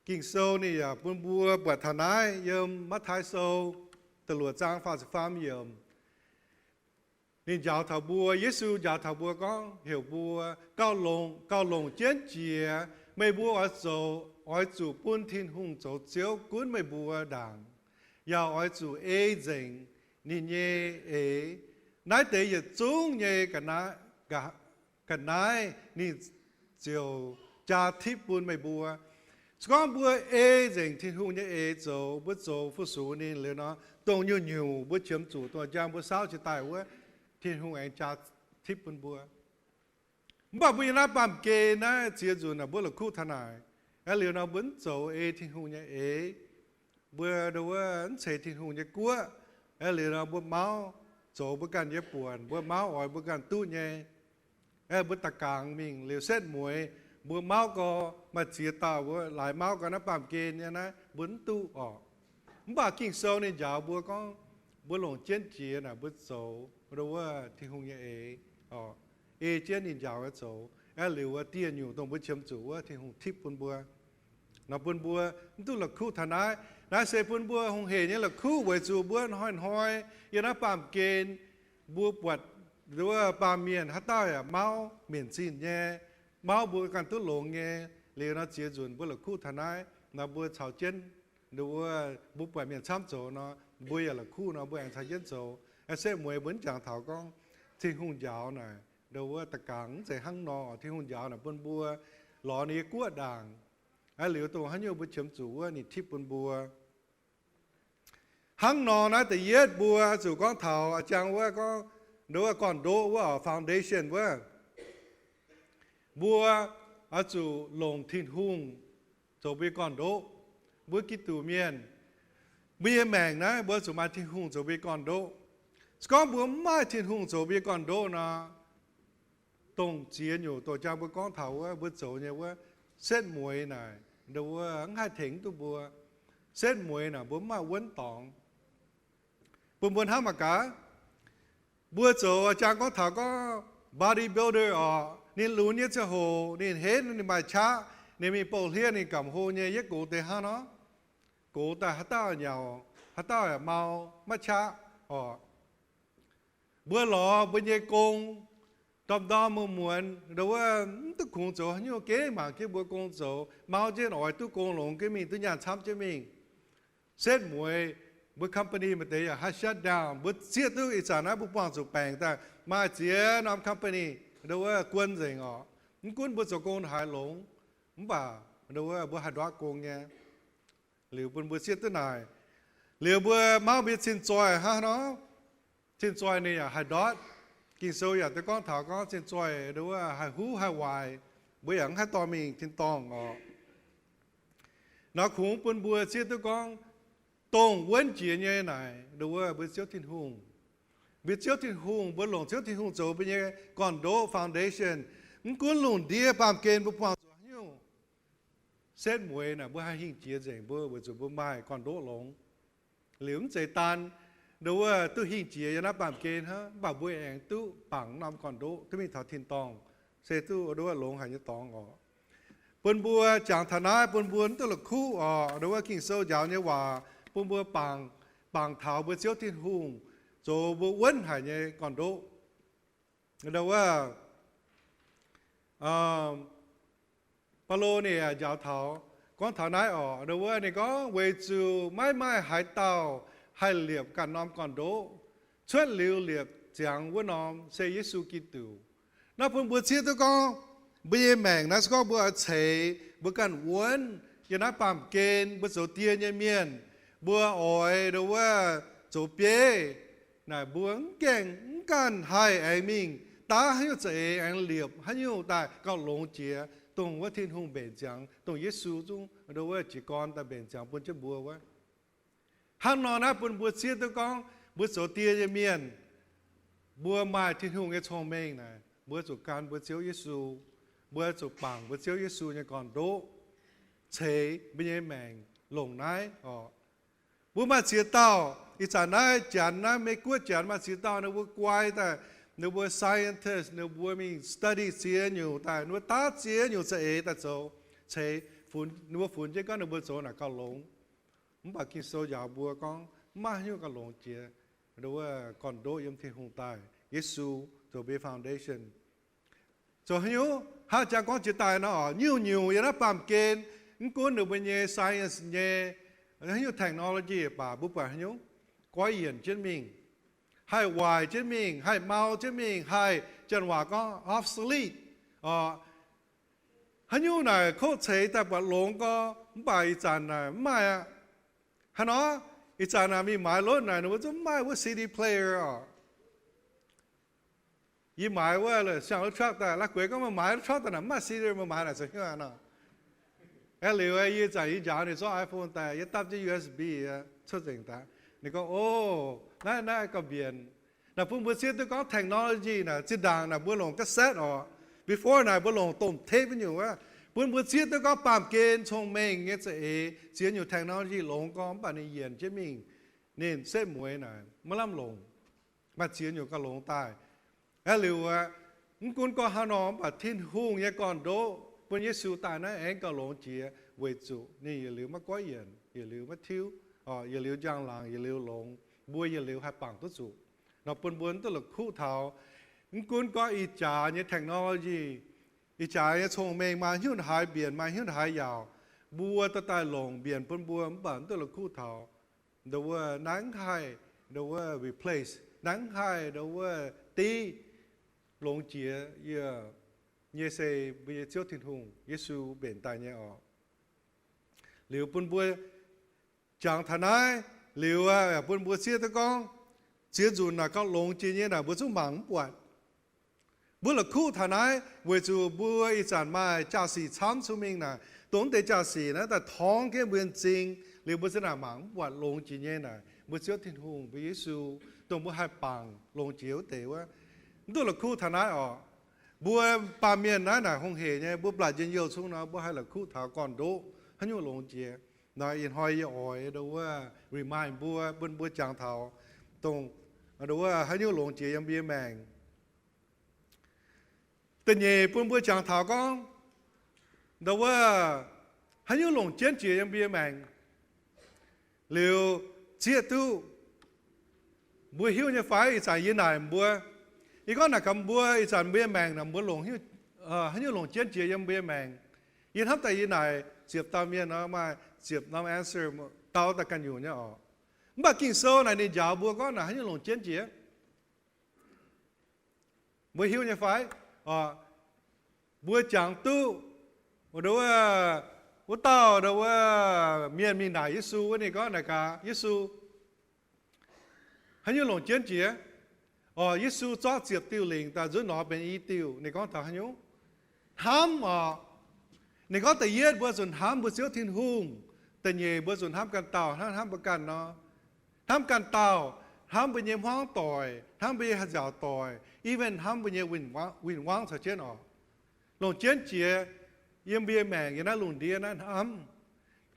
Ging-Sou ninh yaac bun mbuo buatc taux naaiv yiem Matv^taai Sou da'luoqc zaang faah ziepc faam yiemc. Ninh njaaux taux mbuo, Yesu njaaux taux mbuo gorngv heuc mbuo gauh longc, gauh longc jienv jiex. Meih mbuo oix zoux, oix zuqc bun Tin-Hungh zoux Ziouv gunv meih mbuo ndaangc, yaac oix zuqc ei nzengc ninh nyei eix. Naaiv deix yietc zungv nyei ga'naaiv ninh ziouc jaa tipv bun meih mbuo. Se gorngv mbuo ei nzengc Tin-Hungh nyei eix zoux, mbuo zoux fu-sux ninh liuz nor, dongh nyungc-nyungc mbuo qiemx zuqc, dongh njang mbuo saauv jiex daaih wuov, Tin-Hungh aengx jaa tipv bun mbuo. Mv baac mbuo yiem naaiv baamh gen naaiv ziex nzunc naaic mbuo la'kuqv taux naaic. Aeqv, liuz nor mbuo mv zoux ei Tin-Hungh nyei eix. Mbuo ndo wuov mv ceix Tin-Hungh nyei guoqv. Aeqv, liuz nor mbuo mauv zoux mbuo ganh nyei buonc, mbuo mauv oix mbuo ganh duqv nyei. Aeqv, mbuo da'gangx mingh liuz setv mueiz, mbuo mauv gau, maaih ziex dauh mbuo laaix mauv gau naaiv baamh gen nyei naaiv mbuo mv duqv orqc. Mv baac Ging-Sou ninh njaaux mbuo gorngv, mbuo longc jienv jiex naaic mbuo zoux ndo wuov Tin-Hungh nyei eix, ei jienv ninh njaaux nyei zoux. Aeqv, liuz wuov dieh nyungc dongh mbuo qiemx zuqc wuov Tin-Hungh tipv bun mbuo. Nor bun mbuo mv duqv la'kuqv taux naaiv. Naaiv se bun mbuo hungh heic nyei la'kuqv weic zuqc mbuo hnoi-hnoi yiem naaiv baamh gen mbuo buatc ndo wuov baamh mienh haaix dauh yaac mauv mbenc zinh nyei, mauv mbuo ganh duqv longx nyei. Liuz nor ziex nzunc mbuo la'kuqv taux naaiv nor mbuo caux jienv ndo wuov mbuo buatc mienh camv zoux nor, mbuo yaac la'kuqv nor mbuo aengx caux jienv zoux. Aeqv, setv mueiz mbuo mv jangx taux gorngv Tin-Hungh njaaux naaic ndo wuov da'gangx mv zeiz hnangv nor. Tin-Hungh njaaux naaic bun mbuo lorz ninh nyei guoqv ndaangc. Aeqv, liuz dongh haaix nyungc mbuo qiemx zuqc wuov ninh tipv bun mbuo. Hnangv nor naaiv da'yietv mbuo zuqc gorngv taux a'jang wuov gorngv ndo wuov gorn-ndoqv wuov, foundation wuov. Mbuo oix zuqc longc Tin-Hungh zoux mbuo nyei gorn-ndoqv. Mbuo Giduc mienh, mbuo nyei maengc naaiv mbuo zuqc maaih Tin-Hungh zoux mbuo nyei gorn-ndoqv. Se gorngv mbuo mv maaih Tin-Hungh zoux mbuo nyei gorn-ndoqv nor, dongh ziex nyungc doqc jang mbuo gorngv taux wuov mbuo zoux nyei wuov, setv mueiz naaic ndo wuov mv haih tengx duqv mbuo. Setv mueiz naaic mbuo mv maaih wuonv dorngx. Bun mbuo hnamv mangc gaax, mbuo zoux jang gorngv taux gorngv bodybuilder orqc, ninh lunx nyei ziangh hoc ninh henv ninh maaih qaqv, ninh mingh bouh hlieqv ninh gamh hlo nyei yietv gox deix hnangv nor. Gox daaih haaix dauh nyaux, haaix dauh yaac mau, maiv qaqv orqc. Mbuo lorz mbuo nyei gong, ndorm-ndorm muonz-muonz ndo wuov mv duqv kungx zoux haaix nyungc, gengh mangc jienv mbuo gong zoux, mau jienv oix duqv gong longx jienv mingh, duqv nyaanh camv jienv mingh. Setv mueiz mbuo company maaih deix yaac haih shut down. Mbuo zieqv duqv ih zanc naaiv mbuo buangh zuqc baengc daaih maaih ziex norm company ndo wuov guon nzengc orqc. Mv gunv mbuo zoux gong haaix longx, mv baac ndo wuov mbuo haih nduov gong nyei. Liuz bun mbuo zieqv duqv naaic. Liuz mbuo mauv mbuo nyei cin-zoih hnangv nor, cin-zoih ninh yaac haih ndortv. Ging-Sou yaac duqv gorngv taux gorngv cin-zoih ndo wuov haih huv haih waaic, mbuo yaac mv haih dorh mingh tin-dorngh orqc. Nor kungx bun mbuo zieqv duqv gorngv dongh wuonv jiex nyei naaic ndo wuov mbuo Ziouv Tin-Hungh. Mbuo Ziouv Tin-Hungh, mbuo longc Ziouv Tin-Hungh zoux mbuo nyei gorn-ndoqv, foundation. Mv gunv lungh ndiev baamh gen mbuo buangh zuqc haaix nyungc, setv mueiz naaic mbuo haih hingh jiex nzengc mbuo weic zuqc mbuo maaih gorn-ndoqv longx. Liuz mv zeiz daan ndo wuov duqv hingh jiex yiem naaiv baamh gen hnangv, mv baac mbuo aengx duqv bangc norm gorn-ndoqv duqv mingh taux tin-dorngh, se duqv ndo wuov longx haic nyei dorngx orqc. Bun mbuo jangx taux naaiv bun mbuo mv duqv la'kuqv orqc. Ndo wuov Ging-Sou njaaux nyei waac bun mbuo bangc, bangc taux mbuo Ziouv Tin-Hungh zoux mbuo wuonv haic nyei gorn-ndoqv. Ndo wuov, Baulo ninh njaaux taux, gorngv taux naaiv orqc, ndo wuov ninh gorngv, weic zuqc maiv maaih haaix dauh haih liepc ganh norm gorn-ndoqv, cuotv liuz liepc ziangx wuov norm se Yesu Giduc. Naaiv bun mbuo zieqv duqv gorngv mbuo nyei maengc naaiv se gorngv mbuo oix ceix mbuo ganh wuonv yiem naaiv baamh gen, mbuo zoux die nyei mienh, mbuo oix ndo wuov zoux bieiv naaic, mbuo mv gaengh mv ganh haih aengx mingh daav haaix nyungc za'eix aengx liepc haaix nyungc daaih gauh longx jiex dongh wuov Tin-Hungh mbenc ziangx, dongh Yesu zungv ndo wuov jiez gorn daaih mbenc ziangx bun jienv mbuo wuov. Hnangv nor naaiv bun mbuo zieqv duqv gorngv mbuo zoux die nyei mienh, mbuo maaih Tin-Hungh nyei cong-mengh naaic, mbuo zuqc gan mbuo Ziouv Yesu, mbuo zuqc bangc mbuo Ziouv Yesu nyei gorn-ndoqv ceix mbuo nyei maengc longc naaiv orqc. Mbuo maaih ziex dauh ih zanc naaiv Janx naaiv, Mei-Guoqv Janx maaih ziex dauh ninh mbuo guai daaih, ninh mbuo scientist, ninh mbuo mingh study ziex nyungc daaih, ninh mbuo daav ziex nyungc za'eix daaih zoux ceix, ninh mbuo funx jienv gorngv ninh mbuo zoux naaic gauh longx. Mv baac Ging-Sou njaaux mbuo gorngv mv maaih haaix nyungc gauh longx jiex ndo wuov gorn-ndoqv yiem Tin-Hungh daaih, Yesu zoux mbuo nyei foundation. Zoux haaix nyungc? Hnangv jang gorngv jiex daaih nor, nyungc-nyungc yiem naaiv baamh gen, mv gunv ninh mbuo nyei science nyei, haaix nyungc technology baac mbuo buatc haaix nyungc? Goiv yienc jienv mingh, haih waaic jienv mingh, haih mau jienv mingh, haih, janx waac gorngv obsolete orqc. Haaix nyungc naaic kov ceix daaih buatc longx gorx, mv baac ih zanc naaic mv maaih aqv. Haaix nor? Ih zanc naaic mingh maaiz lotv naaic ninh mbuo zungv mv maaih wuov C D player orqc. Yie maaiz wuov siang-luv truck daaih, la'guaix gorngv, Meih maaiz truck daaih naaic, mv maaih cedar, meih maaiz naaic zoux hnyouv nor. Aeqv, liuz yie zanc yie njaaux ninh zorqv iPhone daaih, yie dapv jienv U S B cuotv nzengc daaih. Ninh gorngv, O, naaiv, naaiv gauh mbienc. Naaic bun mbuo zieqv duqv gorngv technology naaic zinh ndaangc naaic mbuo longc cassette oc. Before naaic mbuo longc domh tape nyungc wuov. Bun mbuo zieqv duqv gorngv baamh gen cong-mengh nyei za'eix ziex nyungc technology longx gorngv, mv baac ninh yienc jienv mingh, ninh setv mueiz naaic maiv lamh longc. Maaih ziex nyungc gauh longx daaih. Aeqv, liuz aqv, mv gunv gorngv hnangv nor, mv baac Tin-Hungh nyei gorn-ndoqv bun Yesu daaih naaiv aengx gauh longx jiex weic zuqc ninh yietc liuz maiv goiv yienc, yietc liuz maiv tiuv, yietc liuz njang-laangc, yietc liuz longx, mbuo yietc liuz haih bangc duqv zuqc. Nor bun mbuo duqv la'kuqv taux, mv gunv gorngv ih jaax nyei technology, ih jaax nyei cong-mengh maaih hnyouv haaix mbienc, maaih hnyouv haaix yaauc, mbuo dorh daaih longc mbienc bun mbuo, mv baac duqv la'kuqv taux, ndo wuov naaiv mv haih, ndo wuov replace, naaiv mv haih, ndo wuov div longx jiex yie nyei se mbuo nyei Ziouv Tin-Hungh, Yesu mbenc daaih nyei oc. Liuz bun mbuo jangx taux naaiv, liuz bun mbuo zieqv duqv gorngv, ziex nzunc naaic gauh longx jiex nyei naaic mbuo zungv mangc mv buatc. Mbuo la'kuqv taux naaiv weic zuqc mbuo ih zanc maaih jaa-sic camv cun mingh naaic, dongh mv deix jaa-sic naaiv daaih torngv jienv mbuo nyei m'zing, liuz mbuo za'naaic mangc mv buatc longx jiex nyei naaic mbuo Ziouv Tin-Hungh, mbuo Yesu, dongh mbuo haih bangc longx jiex wuov deix wuov. Mv duqv la'kuqv taux naaiv oc. Mbuo baamh mienh naaiv naaic hungh heic nyei, mbuo mv baac njien-youh zungv nor mbuo haih la'kuqv taux gorn-ndoqv haaix nyungc longx jiex. Nor ih hnoi yie oix ndo wuov remind mbuo, bun mbuo jangx taux dongh ndo wuov haaix nyungc longx jiex yiem mbuo nyei maengc. Da'nyeic bun mbuo jangx taux gorngv, ndo wuov haaix nyungc longc jienv jiex yiem mbuo nyei maengc. Liuz zieqv duqv, mbuo hiuv nyei fai? Ih zanc yie naaic mbuo, yie gorngv naaic gaax mbuo, ih zanc mbuo nyei maengc naaic mbuo longc haaix nyungc longc jienv jiex yiem mbuo nyei maengc. Yie hnamv daaih yie naaic ziepc dauh mienh nor maaih ziepc norm answer, dau daaih ganh nyungc nyei oc. Mv baac Ging-Sou naaic ninh njaaux mbuo gorngv naaic haaix nyungc longc jienv jiex. Mbuo hiuv nyei fai? Mbuo jangx duqv, ndo wuov, wuov dauh ndo wuov mienh mingh naaic Yesu wuov, ninh gorngv naaic gaax Yesu, haaix nyungc longc jienv jiex? Orqc, Yesu zorqv ziepc diuh lingc daaih nzuonx nor benx i diuh. Ninh gorngv taux haaix nyungc? Hnamv orqc. Ninh gorngv da'yietv mbuo zuqc hnamv mbuo Ziouv Tin-Hungh. Da'nyeic mbuo zuqc hnamv ganh dauh hnangv hnamv mbuo ganh nor. Hnamv ganh dauh, hnamv mbuo nyei hmuangv doic, hnamv mbuo nyei haaix nziaauc doic, even hnamv mbuo nyei win-wangv caux jienv orqc. Longc jienv jiex yiem mbuo nyei maengc yiem naaiv lungh ndiev naaiv hnamv.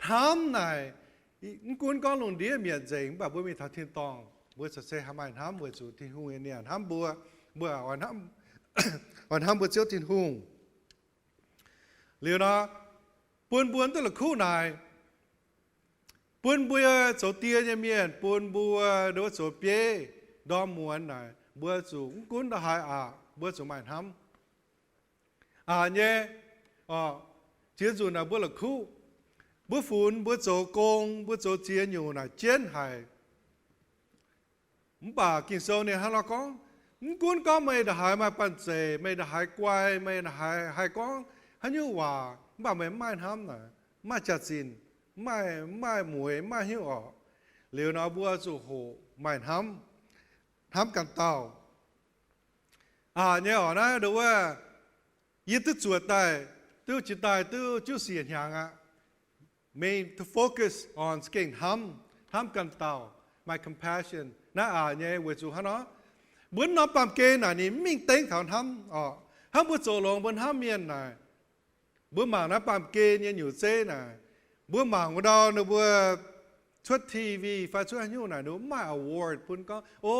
Hnamv naaic, mv gunv gorngv lungh ndiev mietc nzengc, mv baac mbuo mingh taux tin-dorngh mbuo corc se haih maaih hnamv weic zuqc Tin-Hungh nyei niaa hnamv mbuo, mbuo oix hnamv mbuo Ziouv Tin-Hungh. Liuz nor, bun mbuo duqv la'kuqv naaic, bun mbuo zoux die nyei mienh, bun mbuo ndo wuov zoux bieiv ndorm muonz naaic, mbuo zuqc mv gunv ndo haaix aqc, mbuo zuqc maaih hnamv. Aqc nyei, ziex nzunc naaic mbuo la'kuqv, mbuo funx mbuo zoux gong, mbuo zoux ziex nyungc naaic jienv haic. Mv baac Ging-Sou ninh hnangv nor gorngv, mv gunv gorngv meih ndongc haaix maaih banh zeic, meih ndongc haaix guai, meih ndongc haaix haih gorngv haaix nyungc waac, mv baac meih mv maaih hnamv naaic, mv maaih jaax-zinh, mv maaih, mv maaih mueix, mv maaih hnyouv orqc. Liuz nor mbuo zuqc hoqc maaih hnamv, hnamv ganh dauh. Aqc nyei orqc naaiv ndo wuov, yie duqv zuotc daaih, duqv jiex daaih duqv juqv siec hnyangx aqv. Main to focus on za'gengh hnamv, hnamv ganh dauh, maaih compassion. Naaiv aqc nyei weic zuqc hnangv nor, mbuo norm baamh gen naaic ninh mingh dengv taux hnamv orqc. Hnangv mbuo zoux longx mbuo hnamv mienh naaic, mbuo mangc naaiv baamh gen nyei nyutc zeiv naaic, mbuo mangc wuov ndau ninh mbuo cuotv T V fai cuotv haaix nyungc naaic, ninh mbuo mv maaih award bun gorngv, O,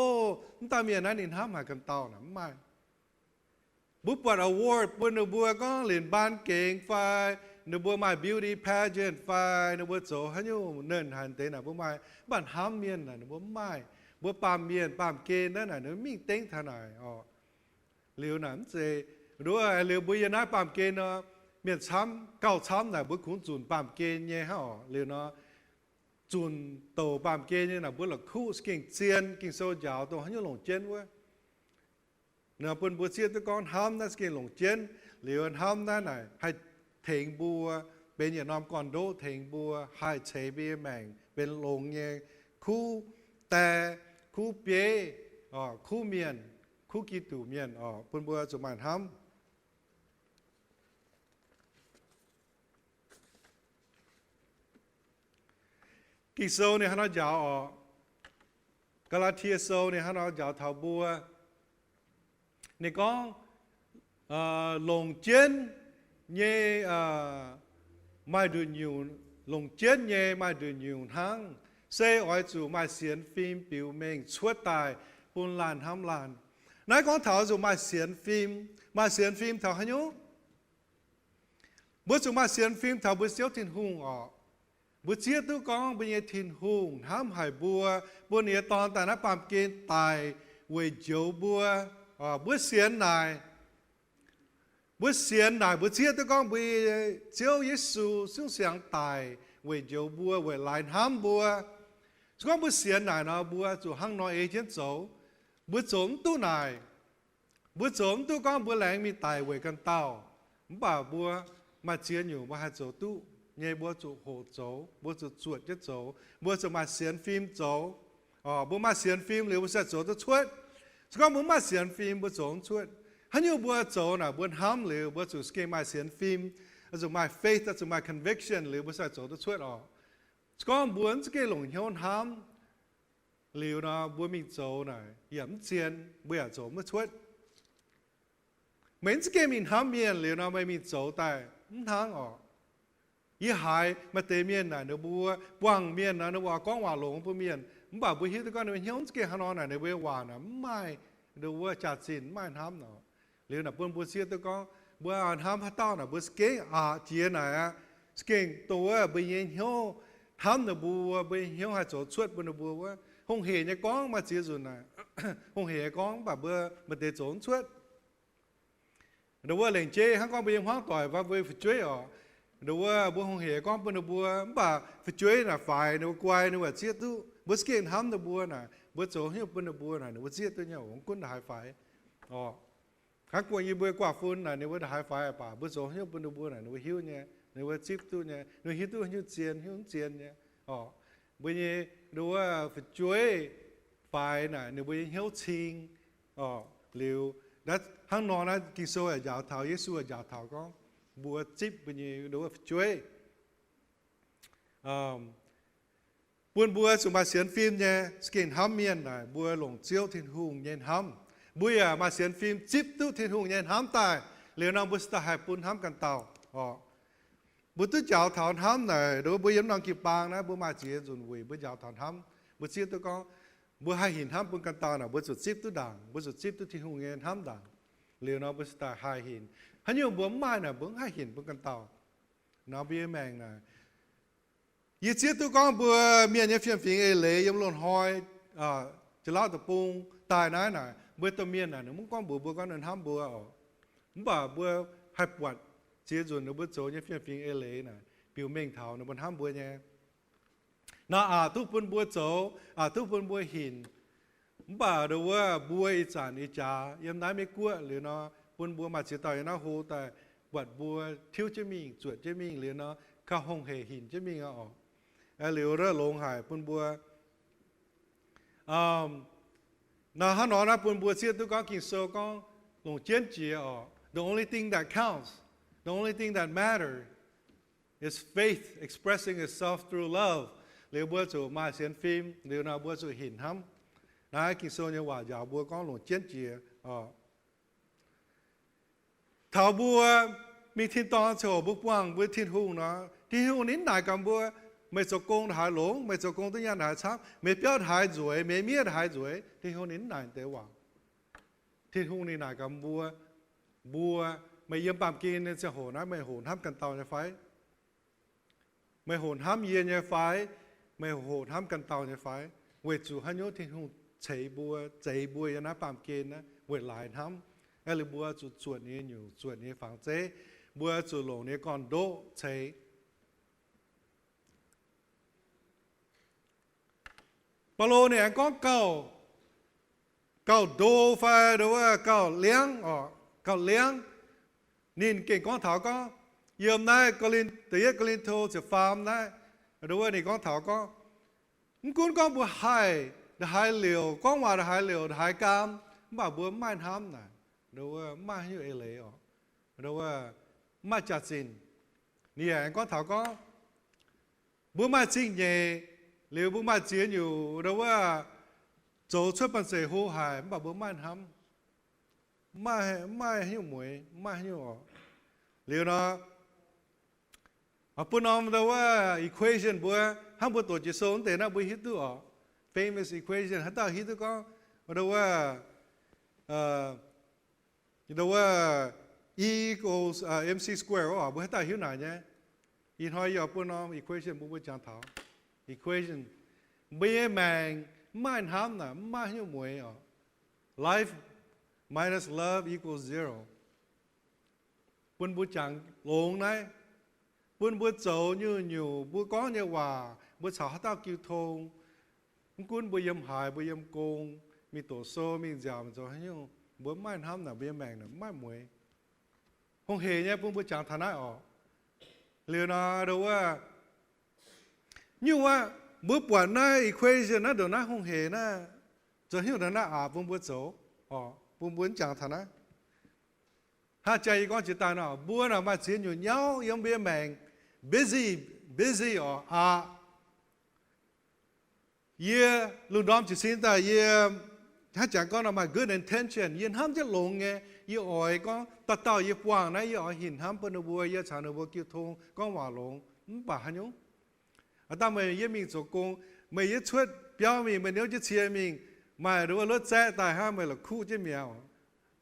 mv dauh mienh naaiv ninh hnamv haic ganh dauh naaic, mv maaih. Mbuo buatc award bun ninh mbuo gorngv linc mbaan gengx fai ninh mbuo maaih beauty pageant fai ninh mbuo zoux haaix nyungc nernh haaix deix naaic mbuo maaih, mv baac hnamv mienh naaic ninh mbuo mv maaih. Mbuo baamh mienh baamh gen naaiv naaic ninh mingh dengv taux naaic orqc. Liuz naaic mv zeiz, nduov, liuz mbuo yiem naaiv baamh gen nor, mienh camv gauh camv naaic mbuo kungx zunc baamh gen nyei hnangv orqc. Liuz nor, zunc douc baamh gen nyei naaic mbuo la'kuqv za'gengh zien, Ging-Sou njaaux dongh haaix nyungc longc jienv wuov. Nor bun mbuo zieqv duqv gorngv hnamv naaiv za'gengh longc jienv. Liuz hnamv naaiv naaic haih tengx mbuo benx yietc norm gorn-ndoqv tengx mbuo haih ceix mbuo nyei maengc benx longx nyei kuv die, kuv bieiv, kuv mienh, kuv Giduc mienh oc, bun mbuo zuqc maaih hnamv. Ging-Sou ninh hnangv nor njaaux oc. Gaa^laa^tie Sou ninh hnangv nor njaaux taux mbuo. Ninh gorngv, longc jienv nyei maaih nduqc nyungc, longc jienv nyei maaih nduqc nyungc hnangv, se oix zuqc maaih sienx fim biux mengh cuotv daaih bun laanh hnamv laanh. Naaiv gorngv taux zuqc maaih sienx fim. Maaih sienx fim taux haaix nyungc? Mbuo zuqc maaih sienx fim taux mbuo Ziouv Tin-Hungh oc. Mbuo zieqv duqv gorngv mbuo nyei Tin-Hungh hnamv haic mbuo, bun ninh nyei Dorn daaih naaiv baamh gen daic weic njoux mbuo. Mbuo sienx naaic, mbuo sienx naaic, mbuo zieqv duqv gorngv mbuo nyei Ziouv Yesu zungv siangx daic weic njoux mbuo, weic laaix hnamv mbuo. Se gorngv mbuo sienx naaic nor, mbuo zuqc hnangv nor ei jienv zoux. Mbuo zoux mv duqv naaic. Mbuo zoux mv duqv gorngv mbuo laengz mingh daic weic ganh dauh. Mv baac mbuo maaih ziex nyungc mbuo haih zoux duqv nyei, mbuo zuqc hoqc zoux, mbuo zuqc zuotc jienv zoux, mbuo zuqc maaih sienx fim zoux. Mbuo maaih sienx fim liuz mbuo ziouc zoux duqv cuotv. Se gorngv mbuo mv maaih sienx fim, mbuo zoux mv cuotv. Haaix nyungc mbuo zoux naaic mbuo hnamv liuz, mbuo zuqc za'gengh maaih sienx fim, zuqc maaih faith, zuqc maaih conviction liuz mbuo ziouc zoux duqv cuotv oc. Se gorngv mbuo mv za'gengh longc hnyouv hnamv liuz nor, mbuo mingh zoux naaic yaac mv zien, mbuo yaac zoux mv cuotv. Meih mv za'gengh mingh hnamv mienh liuz nor, meih mingh zoux daaih mv hnangv oc. Yie haiz maaih deix mienh naaic ninh mbuo, buangh mienh nor ninh mbuo gorngv waac longx bun mienh, mv baac mbuo hiuv duqv gorngv ninh mbuo hnyouv mv za'gengh hnangv nor naaic, ninh mbuo nyei waac naaic mv maaih, ninh mbuo jaax-zinh mv maaih hnamv oc. Liuz naaic bun mbuo zieqv duqv gorngv mbuo hnamv haaix dauh naaic mbuo za'gengh aqc jiex naaic aqv, za'gengh dongh wuov mbuo nyei hnyouv hnamv ninh mbuo, mbuo nyei hnyouv haih zoux cuotv bun ninh mbuo wuov. Hungh heic nyei gorngv maaih ziex nzunc naaic, hungh heic nyei gorngv, mv baac mbuo maaih deix zoux mv cuotv. Ndongc wuov lengc jeiv hnangv gorngv mbuo nyei hmuangv doic fai mbuo nyei fu'jueiv oc, ndongc wuov mbuo hungh heic gorngv bun ninh mbuo, mv baac fu'jueiv naaic faix, ninh mbuo guai, ninh mbuo zieqv duqv. Mbuo za'gengh hnamv ninh mbuo naaic, mbuo zoux haaix nyungc bun ninh mbuo naaic, ninh mbuo zieqv duqv nyei oc, mv gunv ndongc haaix faix oc. Hnangv guangc yie mbuo guaav fun naaic, ninh mbuo ndongc haaix faix baac mbuo zoux haaix nyungc bun ninh mbuo naaic, ninh mbuo hiuv nyei, ninh mbuo zipv duqv nyei, ninh mbuo hiuv duqv haaix nyungc zien, haaix nyungc mv zien nyei oc. Mbuo nyei ndongc wuov fu'jueiv faix naaic, ninh mbuo nyei hnyouv cing oc. Liuz hnangv nor naaiv Ging-Sou yaac njaaux taux, Yesu yaac njaaux taux gorngv mbuo zipv mbuo nyei ndongc wuov fu'jueiv. Bun mbuo zuqc maaih sienx fim nyei, za'gengh hnamv mienh naaic, mbuo longc Ziouv Tin-Hungh nyei hnamv. Mbuo yaac maaih sienx fim zipv duqv Tin-Hungh nyei hnamv daaih, liuz nor mbuo cingx daaih haih bun hnamv ganh dauh oc. Mbuo duqv njaaux taux hnamv naaic, mbuo yiem norm jiu-baang naaiv, mbuo maaih ziex nzunc wuic mbuo njaaux taux hnamv. Mbuo zieqv duqv gorngv mbuo haih hinc hnamv bun ganh dauh naaic, mbuo zuqc zipv duqv ndaangc, mbuo zuqc zipv duqv Tin-Hungh nyei hnamv ndaangc. Liuz nor mbuo cingx daaih haih hinc. Haaix nyungc mbuo mv maaih naaic, mbuo mv haih hinc bun ganh dauh. Nor mbuo nyei maengc naaic, yie zieqv duqv gorngv mbuo mienh nyei fiem-fingx eix leiz yiem loz-hnoi, Janx-Lauv Deic-Bung daaih naaiv naaic, mbuo domh mienh naaic, ninh mv gorngv mbuox mbuo gorngv ninh hnamv mbuo oc. Mv baac mbuo haih buatc ziex nzunc ninh mbuo zoux nyei fiem-fingx eix leiz naaic, biux mengh taux ninh mbuo hnamv mbuo nyei. Naaiv aqc duqv bun mbuo zoux, aqc duqv bun mbuo hinc. Mv baac ndongc wuov mbuo ih zanc ih jaax yiem naaiv Meiv Guoqv liuz nor, bun mbuo maaih ziex dauh yiem naaiv hlo daaih buatc mbuo tiuv jienv mingh, zuotc jienv mingh liuz nor, kaux hungh heic hinc jienv mingh aqv oc. Liuz longx haic bun mbuo. Naaiv hnangv nor naaiv bun mbuo zieqv duqv gorngv Ging-Sou gorngv longc jienv jiex oc. The only thing that counts, the only thing that matters is faith expressing itself through love. Liuz mbuo zuqc maaih sienx fim, liuz nor mbuo zuqc hinc hnamv. Naaiv Ging-Sou nyei waac njaaux mbuo gorngv longc jienv jiex oc. Taux mbuo mingh tin-dorngh ziangh hoc mbuo buangh mbuo Tin-Hungh nor, Tin-Hungh ninh mv naaic gaax mbuo, meih zoux gong ndongc haaix longx, meih zoux gong duqv nyaanh ndongc haaix camv, meih biauv ndongc haaix nzueic, meih miev ndongc haaix nzueic, Tin-Hungh ninh mv naaic deix waac. Tin-Hungh ninh naaic gaax mbuo, mbuo, meih yiem baamh gen nyei ziangh hoc naaiv meih hoqc hnamv ganh dauh nyei fai? Meih hoqc hnamv yie nyei fai? Meih hoqc hnamv ganh dauh nyei fai? Weic zuqc haaix nyungc? Tin-Hungh ceix mbuo, zeix mbuo yiem naaiv baamh gen naaiv weic laaix hnamv. Aa, liuz mbuo zuqc zuotc ninh nyei nyungc, zuotc ninh nyei fangx zeiv. Mbuo zuqc longc ninh nyei gorn-ndoqv ceix. Baulo ninh aengx gorngv gauh, gauh ndo fai ndo wuov gauh liangv oc, gauh liangv. Ninh gengh gorngv taux gorngv, yiem naaiv Da'yietv Ko^lin^to ziepc faam naaiv, ndo wuov ninh gorngv taux gorngv, mv gunv gorngv mbuo haih ndongc haaix liouc, gorngv waac ndongc haaix liouc, ndongc haaix gaam, Mv baac mbuo maaih hnamv naaic, ndo wuov maaih haaix nyungc eix leiz oc, ndo wuov maaih jaax-zinh. Ninh yaac aengx gorngv taux gorngv mbuo maaih zingh nyeic, liuz mbuo maaih ziex nyungc, ndo wuov zoux cuotv banh zeic hlo haic, mv baac mbuo maaih hnamv, maaih haaix nyungc mueiz, maaih haaix nyungc oc. Liuz nor, bun norm ndo wuov equation mbuo, hnangv mbuo doqc Ging-Sou wuov deix naaiv mbuo hiuv duqv oc. Famous equation, haaix dauh hiuv duqv gorngv ndo wuov, ndo wuov E equals mc square oc, mbuo haaix dauh hiuv naaic nyei? Ih hnoi yie oix bun norm equation bun mbuo jangx taux. Equation, mbuo nyei maengc mv maaih hnamv naaic, mv maaih haaix nyungc mueiz oc. Life minus love equals zero. Bun mbuo jangx longx naaiv, bun mbuo zoux nyungc-nyungc, mbuo gorngv nyei waac, mbuo caux haaix dauh jiu tong, mv gunv mbuo yiem haaix, mbuo yiem gong, mingh doqc sou, mingh nziaauc, zoux haaix nyungc, mbuo mv maaih hnamv naaic, mbuo nyei maengc naaic mv maaih mueiz. Hungh heic nyei bun mbuo jangx taux naaiv oc. Liuz nor, ndo wuov, nyungc wuov, mbuo buatc naaiv equation naaiv, ndongc naaiv hungh heic naaiv, zoux haaix nyungc ndo naaiv aqc bun mbuo zoux, bun mbuo mv jangx taux naaiv. Hnangv jaa yie gorngv jiex daaih nor, mbuo naaic maaih ziex nyungc nyauv yiem mbuo nyei maengc, busy, busy oc, aqc. Yie lungh ndorm jiez sin daaih yie hnangv jangx gorngv nor maaih good intention, yie hnamv jienv longx nyei. Yie oix gorngv dauh dauh yie buangh naaiv, yie oix hinc hnamv bun ninh mbuo, yie caux ninh mbuo jiu tong gorngv waac longx. Mv baac haaix nyungc, aav dangh meih yie mingh zoux gong, meih yie cuotv biauv mingh, meih niouv jienv cie mingh, maaih ndo wuov lotv zaeqv daaih hnangv, meih la'kuqv jienv mi'aqv.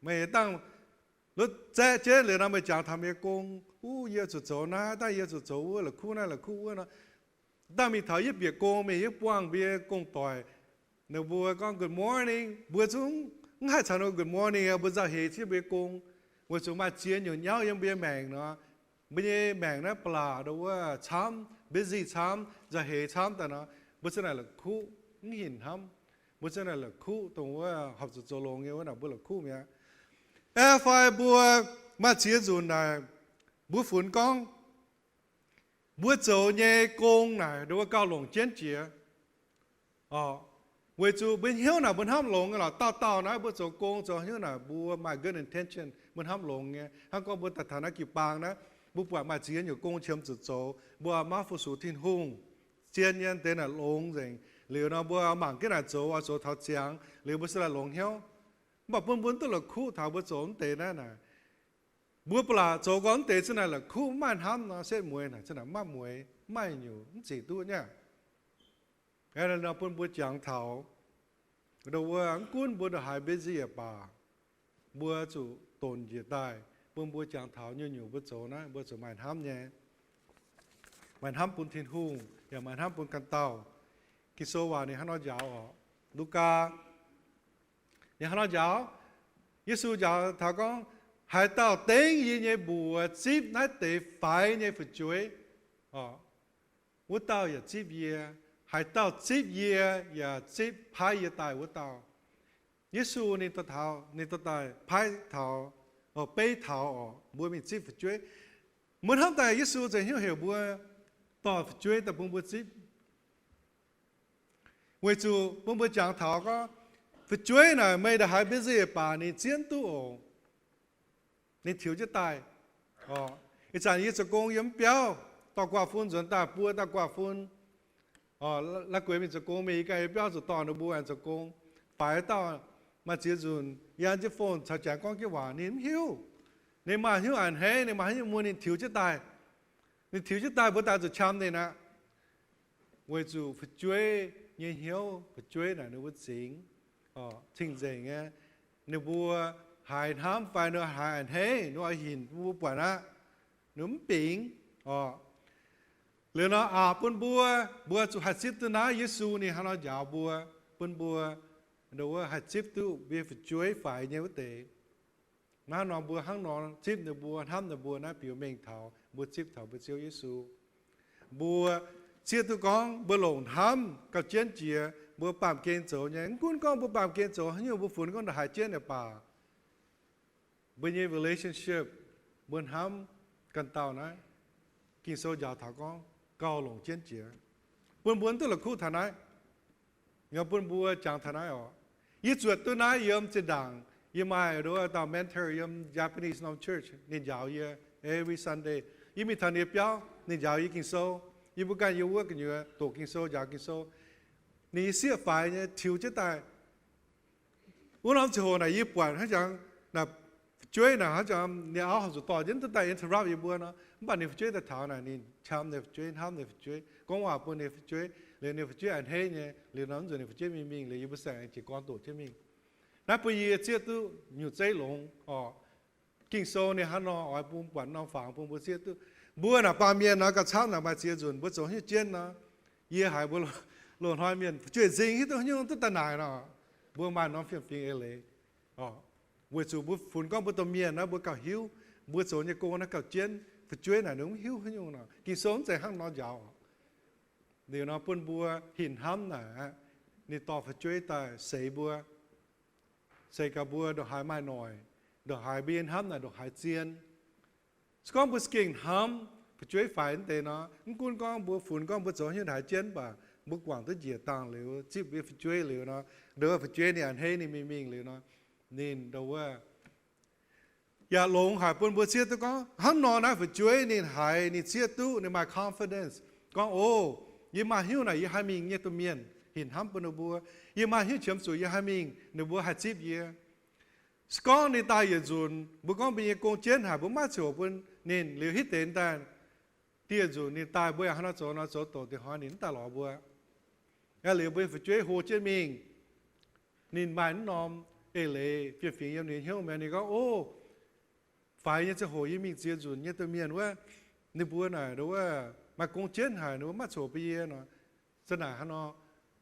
Meih dangh lotv zaeqv jienv liuz nor, meih jangx taux meih nyei gong, Uv, yie zuqc zoux naaiv, dangh yie zuqc zoux wuov, la'kuqv naaiv la'kuqv wuov nor. Dangh mingh taux yietv bieqc gong mingh, yietv buangh mbuo nyei gong-doic, ninh mbuo gorngv good morning, mbuo zungv mv haih caux ninh mbuo good morning, mbuo nzauh heix jienv mbuo nyei gong. Weic zuqc maaih ziex nyungc nyauv yiem mbuo nyei maengc nor, mbuo nyei maengc naaiv ba'laqc ndo wuov camv, busy camv, nzauh heix camv daaih nor, mbuo za'naaic la'kuqv, mv hinc hnamv. Mbuo za'naaic la'kuqv, dongh wuov horpc zuqc zoux longx nyei wuov naaic mbuo la'kuqv mi'aqv. Aeqv, fai mbuo maaih ziex nzunc naaic, mbuo funx gorngv mbuo zoux nyei gong naaic ndo wuov gauh longc jienv jiex. Weic zuqc mbuo hnyouv naaic mbuo hnamv longx nyei lorqc. Dauh dauh naaiv mbuo zoux gong zoux hnyouv naaic mbuo maaih good intention, mbuo hnamv longx nyei. Hnangv gorngv mbuo daaih taux naaiv jiu-baang naaiv, mbuo buatc maaih ziex nyungc gong qiemx zuqc zoux, mbuo maiv fu-sux Tin-Hungh, zien nyei deix naaic longx nzengc. Liuz nor mbuo mangc jienv naaic zoux, oix zoux taux ziangx, liuz mbuo za'naaic longx hnyouv. Mv baac bun mbuo duqv la'kuqv taux mbuo zoux mv deix naaiv naaic, mbuo ba'laqc zoux gorngv mv deix za'naaic la'kuqv, mv maaih hnamv nor, setv mueiz naaic za'naaic mv maaih mueiz, mv maaih nyungc, mv zic duqv nyei. Nor bun mbuo jangx taux, ndo wuov mv gunv mbuo ndongc haaix busy yaac baac, mbuo zuqc donc njiec daaih, bun mbuo jangx taux nyungc-nyungc mbuo zoux naaiv mbuo zuqc maaih hnamv nyei. Maaih hnamv bun Tin-Hungh yaac maaih hnamv bun ganh dauh. Ging-Sou waac ninh hnangv nor njaaux oc. Lugaa, ninh hnangv nor njaaux, Yesu njaaux taux gorngv, haaix dauh dengv yie nyei mbuox zipv naaiv deix faix nyei fu'jueiv, wuov dauh yaac zipv yie. Haaix dauh zipv yie yaac zipv paaiv yie daaih wuov dauh. Yesu ninh dorh taux, ninh dorh daaih paaiv taux, beiv taux oc, mbuo mingh zipv fu'jueiv. Mbuo hnamv daaih Yesu za'hnyouv heuc mbuo dorh fu'jueiv daaih bun mbuo zipv. Weic zuqc bun mbuo jangx taux gorngv, fu'jueiv naaic meih ndongc haaix busy baac ninh zieqv duqv oc. Ninh tiux jienv daaih. Ih zanc yie zoux gong yiem biauv, dorh guaav fun nzuonx daaih, buo dauh guaav fun. La'guaih mingh zoux gong, mingh ganh yiem biauv zuqc dorh ninh mbuo aengx zoux gong. Faix dauh maaih ziex nzunc yie an jienv phone caux jangx gorngv jienv waac, ninh mv hiuv. Ninh maaih hnyouv a'hneiv, ninh maaih hnyouv muonh, ninh tiux jienv daaih. Ninh tiux jienv daaih, mbuo daaih zuqc qam ninh aqv. Weic zuqc fu'jueiv nyei hnyouv, fu'jueiv naaic ninh mbuo zingx, cing-nzengc nyei. Ninh mbuo haiz hnamv fai ninh haiz a'hneiv, ninh mbuo oix hinc bun mbuo buatc aqv. Ninh mv bingx oc. Liuz nor aqc bun mbuo, mbuo zuqc haih zipv duqv naaiv. Yesu ninh hnangv nor njaaux mbuo, bun mbuo ndo wuov haih zipv duqv mbuo nyei fu'jueiv faix nyei wuov deix. Hnangv nor mbuo hnangv nor zipv ninh mbuo, hnamv ninh mbuo naaiv biux mengh taux mbuo zipv taux mbuo Ziouv Yesu. Mbuo zieqv duqv gorngv mbuo longc hnamv gauh jienv jiex, mbuo baamh gen zoux nyei. Mv gunv gorngv mbuo baamh gen zoux haaix nyungc, mbuo funx gorngv ndongc haaix jienv yaac baac, mbuo nyei relationship, mbuo hnamv ganh dauh naaiv, Ging-Sou njaaux taux gorngv gauh longc jienv jiex. Bun mbuo duqv la'kuqv taux naaiv, bun mbuo jangx taux naaiv oc. Yie zuotc duqv naaiv yiem zinh ndaangc yie maaih dauh mentor yiem Japanese norm church, ninh njaaux yie every Sunday. Yie mingh taux ninh nyei biauv, ninh njaaux yie Ging-Sou. Yie mbuo ganh yiem wuov gu'nyuoz doqc Ging-Sou, njaaux Ging-Sou. Ninh nyei sieqv faix nyei tiux jienv daaih. Wuov norm ziangh hoc naaic yie buatc hnangv jangx naaic fu'jueiv naaic hnangv jangx ninh auv horpc zuqc dorh jienv duqv daaih interrupt yie mbuo nor, mv baac ninh fu'jueiv daaih taux naaic ninh qam ninh fu'jueiv, hnamv ninh fu'jueiv, gorngv waac bun ninh fu'jueiv, liuz ninh fu'jueiv a'hneiv nyei. Liuz nor mv nzunc ninh fu'jueiv mingh mingh liuz yie mbuo saeng jiex gorn doqc jienv mingh. Naaiv bun yie zieqv duqv nyungc zeiv longx oc. Ging-Sou ninh hnangv nor oix bun buatc norm fangx bun mbuo zieqv duqv. Mbuo naaic baamh mienh nor gauh camv naaic maaih ziex nzunc mbuo zoux hnyouv jienv nor. Yie haiz mbuo loz-hnoi mienh fu'jueiv nzing hiuv duqv haaix nyungc duqv daaih naaic nor, mbuo maaih norm fiem-fingx eix leiz. Weic zuqc mbuo funx gorngv mbuo domh mienh naaiv mbuo gauh hiuv, mbuo zoux nyei gong naaiv gauh jienv, fu'jueiv naaic ninh mv hiuv haaix nyungc nor. Ging-Sou mv zeiz hnangv nor njaaux. Liuz nor bun mbuo hinc hnamv naaic, ninh dorh fu'jueiv daaih seix mbuo, seix gaax mbuo ndongc haaix maaih noic, ndongc haaix mbuo nyei hnamv naaic ndongc haaix zien. Se gorngv mbuo za'gengh hnamv fu'jueiv faix wuov deix nor, mv gunv gorngv mbuo funx gorngv mbuo zoux hnyouv haaix jienv, mv baac mbuo guangc duqv njiec dangh liuz, zipv mbuo fu'jueiv liuz nor, ndongc wuov fu'jueiv ninh a'hneiv ninh mingh mingh liuz nor, ninh ndongc wuov yaac longx haic bun mbuo zieqv duqv gorngv hnangv nor naaiv fu'jueiv ninh haiz ninh zieqv duqv ninh maaih confidence gorngv, O, yie maaih hnyouv naaic yie haih mingh nyei domh mienh hinc hnamv bun ninh mbuo. Yie maaih hnyouv qiemx zuqc yie haih mingh ninh mbuo haih zipv yie. Se gorngv ninh daaih yietc nzunc mbuo gorngv mbuo nyei gong jienv haic mbuo maiv ziouc bun ninh liuz hitv deix daaih, dieh nzunc ninh daaih mbuo yaac hnangv nor zoux nor zoux doqc dieh hnoi ninh mv daaih lorz mbuo. Aa, liuz mbuo nyei fu'jueiv hlo jienv mingh, ninh maaih mv norm eix leiz fiem-fingx yiem ninh nyei hnyouv mi'aqv. Ninh gorngv, O, faix nyei ziangh hoc yie mingh ziex nzunc nyei domh mienh wuov, ninh mbuo naaic ndongc wuov maaih gong jienv haic, ninh mbuo maiv coc bun yie nor. Za'naaic hnangv nor,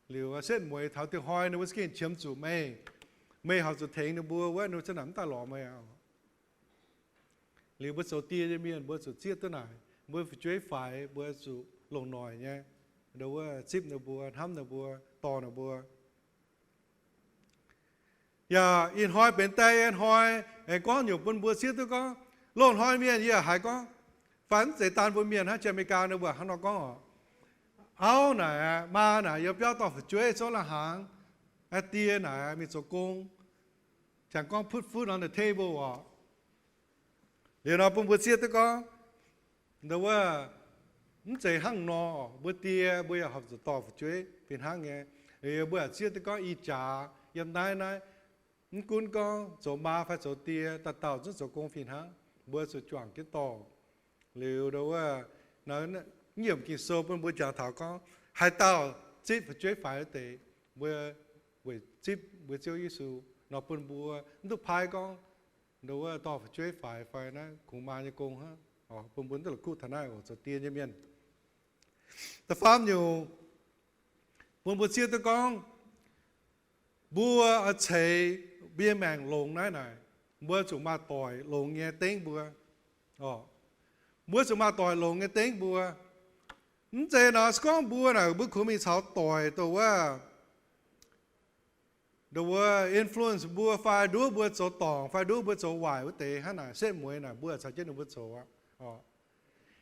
liuz setv mueiz taux dieh hnoi ninh mbuo za'gengh qiemx zuqc meih, meih horpc zuqc tengx ninh mbuo wuov, ninh mbuo za'naaic mv daaih lorz meih aqv. Liuz mbuo zoux die nyei mienh mbuo zuqc zieqv duqv naaic, mbuo fu'jueiv faix mbuo zuqc longc noic nyei, ndongc wuov zipv ninh mbuo, hnamv ninh mbuo, dorh ninh mbuo. Yaac ih hnoi benx die nyei hnoi, aengx gorngv nyungc bun mbuo zieqv duqv gorngv, loz-hnoi mienh yie haiz gorngv, fai mv zeiz daan mbuo mienh hnangv, jiex America ninh mbuo hnangv nor gorngv oc, auv naaic, maa naaic yiem biauv dorh fu'jueiv zouv lai-hnaangx, die naaic mingh zoux gong, jangx gorngv put food on the table oc. Liuz nor bun mbuo zieqv duqv gorngv, ndongc wuov, mv zeiz hnangv nor, mbuo die mbuo yaac horpc zuqc dorh fu'jueiv fih hnangv nyei. Liuz mbuo yaac zieqv duqv gorngv ih jaax yiem naaiv naaiv, mv gunv gorngv zoux maa fai zoux die, dauh dauh zungv zoux gong fih hnangv, mbuo zuqc juangc jienv dorh. Liuz ndongc wuov, naaiv yiemc Ging-Sou bun mbuo jangx taux gorngv, haaix dauh zipv fu'jueiv faix wuov deix, mbuo weic zipv mbuo Ziouv Yesu nor bun mbuo mv duqv paaiv gorngv, ndongc wuov dorh fu'jueiv faix fai naaiv kungx maa nyei gong hnangv. Bun mbuo mv duqv la'kuqv taux naaiv oc, zoux die nyei mienh. Da'faam nyungc, bun mbuo zieqv duqv gorngv, mbuo oix ceix mbuo nyei maengc longx naaiv naaic, mbuo zuqc maaih doic longx nyei dengv mbuo. Mbuo zuqc maaih doic longx nyei dengv mbuo. Mv zeiz nor, se gorngv mbuo naaic mbuo kungx mingh caux doic dongh wuov, ndongc wuov influence mbuo fai nduov mbuo zoux dorngc fai nduov mbuo zoux waaic wuov deix hnangv naaic, setv mueiz naaic mbuo caux jienv ninh mbuo zoux aqv.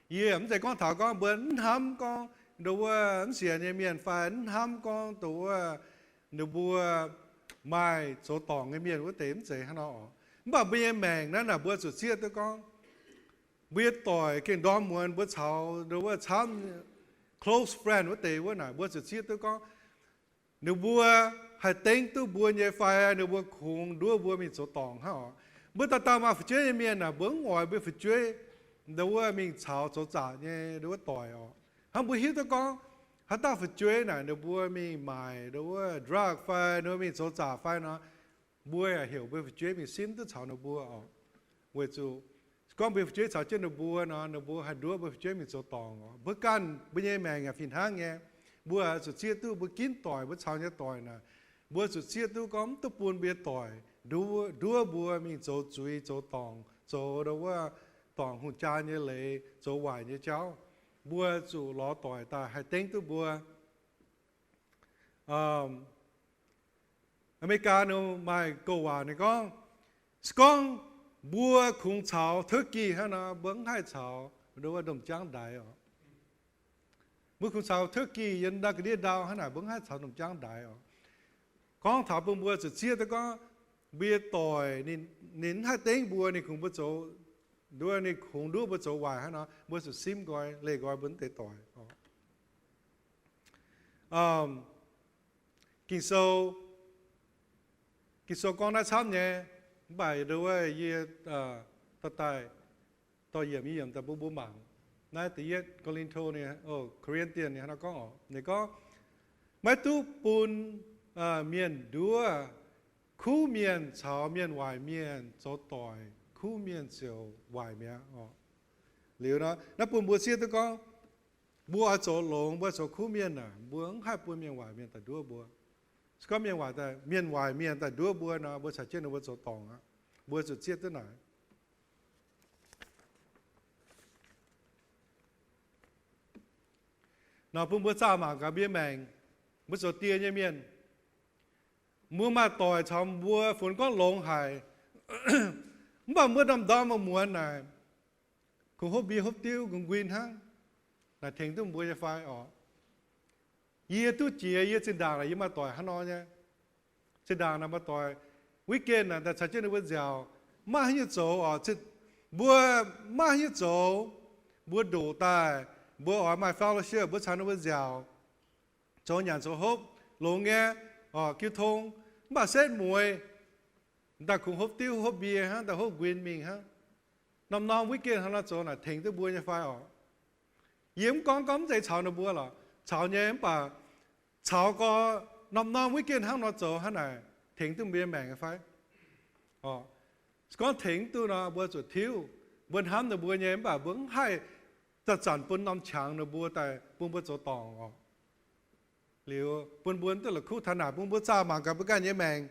Yie mv zeiz gorngv taux gorngv mbuo mv hnamv gorngv ndongc wuov mv sienx nyei mienh fai mv hnamv gorngv ndongc wuov ninh mbuo maaih zoux dorngc nyei mienh wuov deix, mv zeiz hnangv nor oc. Mv baac mbuo nyei maengc naaiv naaic mbuo zuqc zieqv duqv gorngv, mbuo nyei doic gengh ndorm muonz mbuo caux ndongc wuov camv close friend wuov deix wuov naaic, mbuo zuqc zieqv duqv gorngv, ninh mbuo haih dengv duqv mbuo nyei fai ninh mbuo kungx nduov mbuo mingh zoux dorngc hnangv oc. Mbuo dauh dauh maaih fu'jueiv nyei mienh naaic, mbuo mv oix mbuo fu'jueiv ndongc wuov mingh caux zoux zaqc nyei ndongc wuov doic oc. Hnangv mbuo hiuv duqv gorngv, haaix dauh fu'jueiv naaic ninh mbuo mingh maaic ndongc wuov drug fai ninh mbuo mingh zoux zaqc fai nor, mbuo yaac heuc mbuo fu'jueiv mingh simv duqv caux ninh mbuo oc. Weic zuqc gorngv mbuo fu'jueiv caux jienv ninh mbuo nor, ninh mbuo haih nduov mbuo fu'jueiv mingh zoux dorngc oc. Mbuo ganh mbuo nyei maengc yaac fih hnangv nyei. Mbuo zuqc zieqv duqv mbuo ginv doic, mbuo caux nyei doic naaic, mbuo zuqc zieqv duqv gorngv mv duqv bun mbuo nyei doic nduov, nduov mbuo mingh zoux zuiz, zoux dorngc, zoux ndongc wuov dorngc hungh jaa nyei leiz, zoux waaic nyei jauv. Mbuo zuqc lorz doic daaih haih dengv duqv mbuo. Aa, America ninh maaih gouv waac ninh gorngv, se gorngv mbuo kungx caux turkey hnangv nor, mbuo mv haih caux ndongc wuov ndom jaangv ndaix oc. Mbuo kungx caux turkey yiem ndau ga'ndiev ndau hnangv naaic, mbuo mv haih caux ndom jaangv ndaix oc. gorngv taux bun mbuo zuqc zieqv duqv gorngv mbuo nyei doic ninh, ninh mv haih dengv mbuo, ninh kungx mbuo zoux, nduov ninh kungx nduov mbuo zoux waaic hnangv nor, mbuo zuqc simv nqoi, leih nqoi mbuo mv deix doic. Ging-Sou, Ging-Sou gorngv naaiv camv nyei, mv baac nduov yie dorh daaih, dorh yiemc i yiemc daaih bun mbuo mangc. Naaiv da'yietv Ko^lin^to ninh, Corinthians ninh hnangv nor gorngv oc. Ninh gorngv, maiv duqv bun mienh nduov. Kuv mienh caux mienh waaic mienh zoux doic, kuv mienh ziouc waaic mi'aqv oc. Liuz nor, naaiv bun mbuo zieqv duqv gorngv mbuo oix zoux longx, mbuo oix zoux kuv mienh naaic, mbuo mv haih bun mienh waaic mienh daaih nduov mbuo. Se gorngv mienh waaic, mienh waaic mienh daaih nduov mbuo nor, mbuo caux jienv ninh mbuo zoux dorngc aqv. Mbuo zuqc zieqv duqv naaic. Nor bun mbuo zaah mangc gaax mbuo nyei maengc, mbuo zoux die nyei mienh, mbuo maaih doic caux mbuo funx gorngv longx haic, mv baac mbuo ndorm-ndorm muonz naaic, kungx hopv mbie hopv diuv, kungx nquin hnangv, naaic tengx duqv mbuo nyei fai oc? Yie duqv jiex yie zinh ndaangc naaic yie maaih doic hnangv nor nyei. Zinh ndaangc naaic maaih doic, weekend naaic daaih caux jienv ninh mbuo nziaauc, mv maaih haaix nyungc zoux oc. Mbuo mv maaih haaix nyungc zoux, mbuo ndoqc daaih, mbuo oix maaih fellowship, mbuo caux ninh mbuo nziaauc, zoux nyanc zoux hopv, longx nyei, jiu tong, mv baac setv mueiz, daaih kungx hopv diuv hopv mbie hnangv, daaih hopv nquin mingh hnangv. Norm-norm weekend hnangv nor zoux naaic tengx duqv mbuo nyei fai oc? Yie mv gorngv gorngv mv zeiz caux ninh mbuo lorqc, caux nyei, mv baac caux gorx norm-norm weekend hnangv nor zoux hnangv naaic tengx duqv mbuo nyei maengc nyei fai? Se gorngv tengx duqv nor, mbuo zuqc tiuv. Mbuo hnamv ninh mbuo nyei, mv baac mbuo mv haih zanc-zanc bun norm qangx ninh mbuo daaih bun mbuo zoux dorngc oc. Liuz bun mbuo duqv la'kuqv taux naaic, bun mbuo zaah mangc gaax mbuo ganh nyei maengc.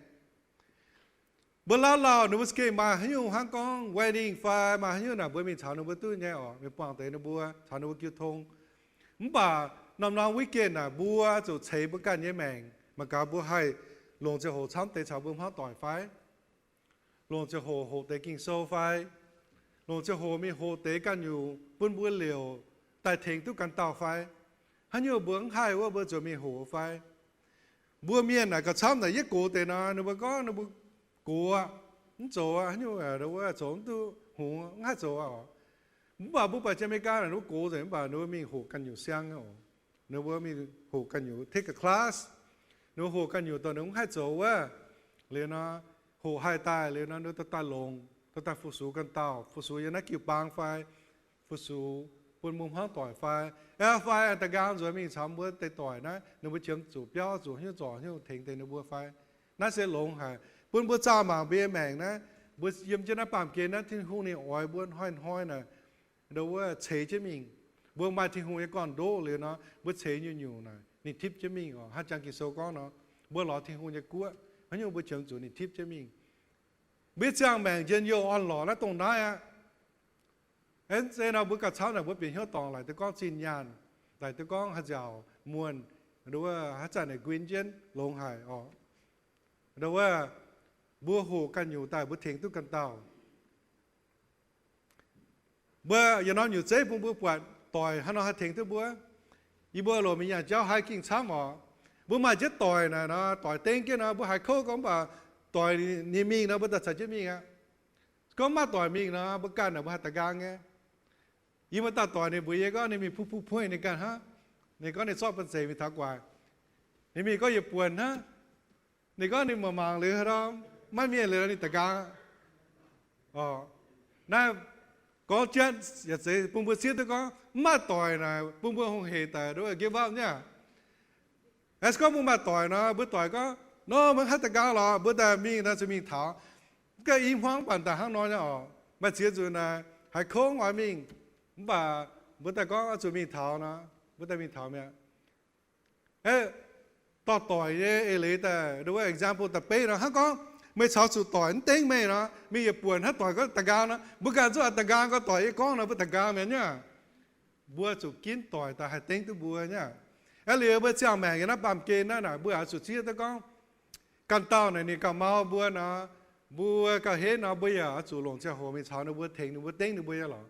Mbuo lauh lauh ninh mbuo za'gengh maaih haaix nyungc hnangv gorngv wedding fai maaih haaix nyungc naaic, mbuo mingh caux ninh mbuo duqv nyei oc. Mingh buangh deix ninh mbuo, caux ninh mbuo jiu tong. Mv baac norm-norm weekend naaic mbuo zuqc ceix mbuo ganh nyei maengc mangc gaax mbuo haih longc ziangh hoc camv deix caux mbuo hmuangv doic fai? Longc ziangh hoc hoqc deix Ging-Sou fai? Longc ziangh hoc mingh hoqc deix ganh nyungc bun mbuo liouc daaih tengx duqv ganh dauh fai? Haaix nyungc mbuo mv haih wuov, mbuo zuqc mingh hoqc fai? Mbuo mienh naaic gauh camv naaic, yietv gox deix nor, ninh mbuo gorngv ninh mbuo gox aqv, mv zoux aqv, haaix nyungc wuov zoux mv duqv hngongx, mv haih zoux aqv oc. Mv baac mbuo buatc jiex America naaic, ninh mbuo gox nzengc, mv baac ninh mbuo mingh hoqc ganh nyungc siang oc. Ninh mbuo mingh hoqc ganh nyungc, take a class. Ninh mbuo hoqc ganh nyungc dongh ninh mbuo mv haih zoux wuov. Liuz nor, hoqc haih daaih liuz nor, ninh mbuo dorh daaih longc, dorh daaih fu-sux ganh dauh, fu-sux yiem naaiv jiu-baang fai, fu-sux bun mbuo hmuangv doic fai, fai da'nqaang nzuonx mingh caux mbuo deix doic naaiv, ninh mbuo qiemx zuqc biauv, zuqc haaix nyungc zorc haaix nyungc tengx deix ninh mbuo fai. Naaiv se longx haic. Bun mbuo zaah mangc mbuo nyei maengc naaiv, mbuo yiem jienv naaiv baamh gen naaiv, Tin-Hungh ninh oix mbuo hnoi-hnoi naaic, nduov wuov, ceix jienv mingh. Mbuo maaih Tin-Hungh nyei gorn-ndoqv liuz nor, mbuo ceix nyungc-nyungc naaic ninh tipv jienv mingh oc. Hnangv jangx Ging-Sou gorngv nor, mbuo lorz Tin-Hungh nyei guoqv, haaix nyungc mbuo qiemx zuqc ninh tipv jienv mingh. Mbuo ziangh maengc njien-youh orn-lorqc naaiv dongh naaiv aqv. Aengx se nor mbuo gauh camv naaic mbuo bieqc hnyouv dorngc laaic duqv gorngv zinh nyaanh, laaic duqv gorngv haaix nziaauc muonh, nduov wuov, haaix zanc naaic nquin jienv longx haic oc. Nduov wuov, mbuo hoqc ganh nyungc daaih mbuo tengx duqv ganh dauh. Mbuo yietc norm nyungc zeiv bun mbuo buatc doic haaix nor haih tengx duqv mbuo. Yie mbuo loc mingh nyaanh jauv haiz gengh camv oc. Mbuo maaih jienv doic naaic nor, doic dengv jienv nor, mbuo haiz kouv gorngv mv baac doic ninh mingh nor, mbuo daaih caux jienv mingh aqv. Gorngv mv maaih doic mingh nor, mbuo ganh naaic mbuo haih da'nqaang nyei. Yie mbuo dauh doic ninh mbuox yie gorngv ninh mingh puv puv puiv ninh ganh hnangv. Ninh gorngv ninh zorqv banh zeic mingh taux guaax. Ninh mingh gorngv yietc buonc hnangv. Ninh gorngv ninh mangc mangc liuz haaix ndorm maiv mienh liuz ninh da'nqaang. Naaiv gorngv janv yaac zeiz bun mbuo zieqv duqv gorngv mv maaih doic naaic bun mbuo hungh hec daaih nduov give up nyei aqv. Se gorngv mbuo maaih doic nor, mbuo doic gorngv, nor mbuo haih da'nqaang lorqc, mbuo daaih mingh nor zuqc mingh taux. Mv ganh i hmuangv mv baac daaih hnangv nor nyei oc. Maaih ziex nzunc naaic haiz kouv oix mingh, mv baac mbuo daaih gorngv oix zuqc mingh taux nor, mbuo daaih mingh taux mi'aqv. Dorh doic nyei eix leiz daaih, nduov wuov example da'beiv nor, hnangv gorngv meih caux zuqc doic mv dengv meih nor, mingh yietc buonc hnangv doic gorngv da'nqaang nor, mbuo ganh zuqc da'nqaang gorngv doic yie gorngv nor, mbuo da'nqaang mi'aqv nyei. Mbuo zuqc ginv doic daaih haih dengv duqv mbuo nyei. Aeqv, liuz mbuo ziangh maengc yiem naaiv baamh gen naaiv naaic, mbuo oix zuqc zieqv duqv gorngv ganh dauh naaic ninh gauh mau mbuo nor, mbuo gauh henv nor, mbuo yaac oix zuqc longc ziangh hoc mingh caux ninh mbuo, tengx ninh mbuo, dengv ninh mbuo nyei lorqc.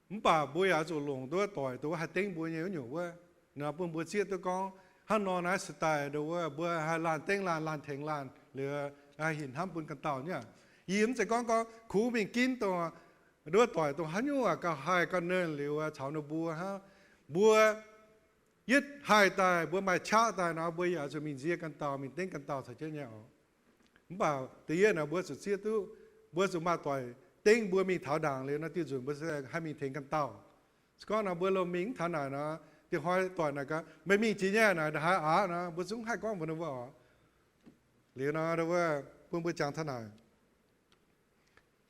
Mv baac mbuo yaac oix zuqc longc nduov doic dongh wuov haih dengv mbuo nyei wuov nyungc wuov. Nor bun mbuo zieqv duqv gorngv Hnangv nor naaiv se daaih nduov mbuo haih laanh dengv laanh, laanh tengx laanh liuz, haih hinc hnamv bun ganh dauh nyei. Yie mv zeiz gorngv gorngv kuv mingh ginv dongh nduov doic dongh haaix nyungc gauh haih gauh nernh liuz caux ninh mbuo hnangv. Mbuo yietv haih daaih, mbuo maaih qaqv daaih nor, mbuo yaac zuqc mingh nzie ganh dauh, mingh dengv ganh dauh caux jienv nyei oc. Mv baac da'yietv naaic mbuo zuqc zieqv duqv, mbuo zuqc maaih doic dengv mbuo mingh taux ndaangc liuz nor, diuh nzunc mbuo haih mingh tengx ganh dauh. Se gorngv nor mbuo lomh mingh mv taux naaic nor, dieh hnoi doic naaic gaax, meih mingh jiex nyei naaic, ndongc haaix aqv nor, mbuo zungv haih gorngv mbuox ninh mbuo oc. Liuz nor, bun mbuo jangx taux naaic.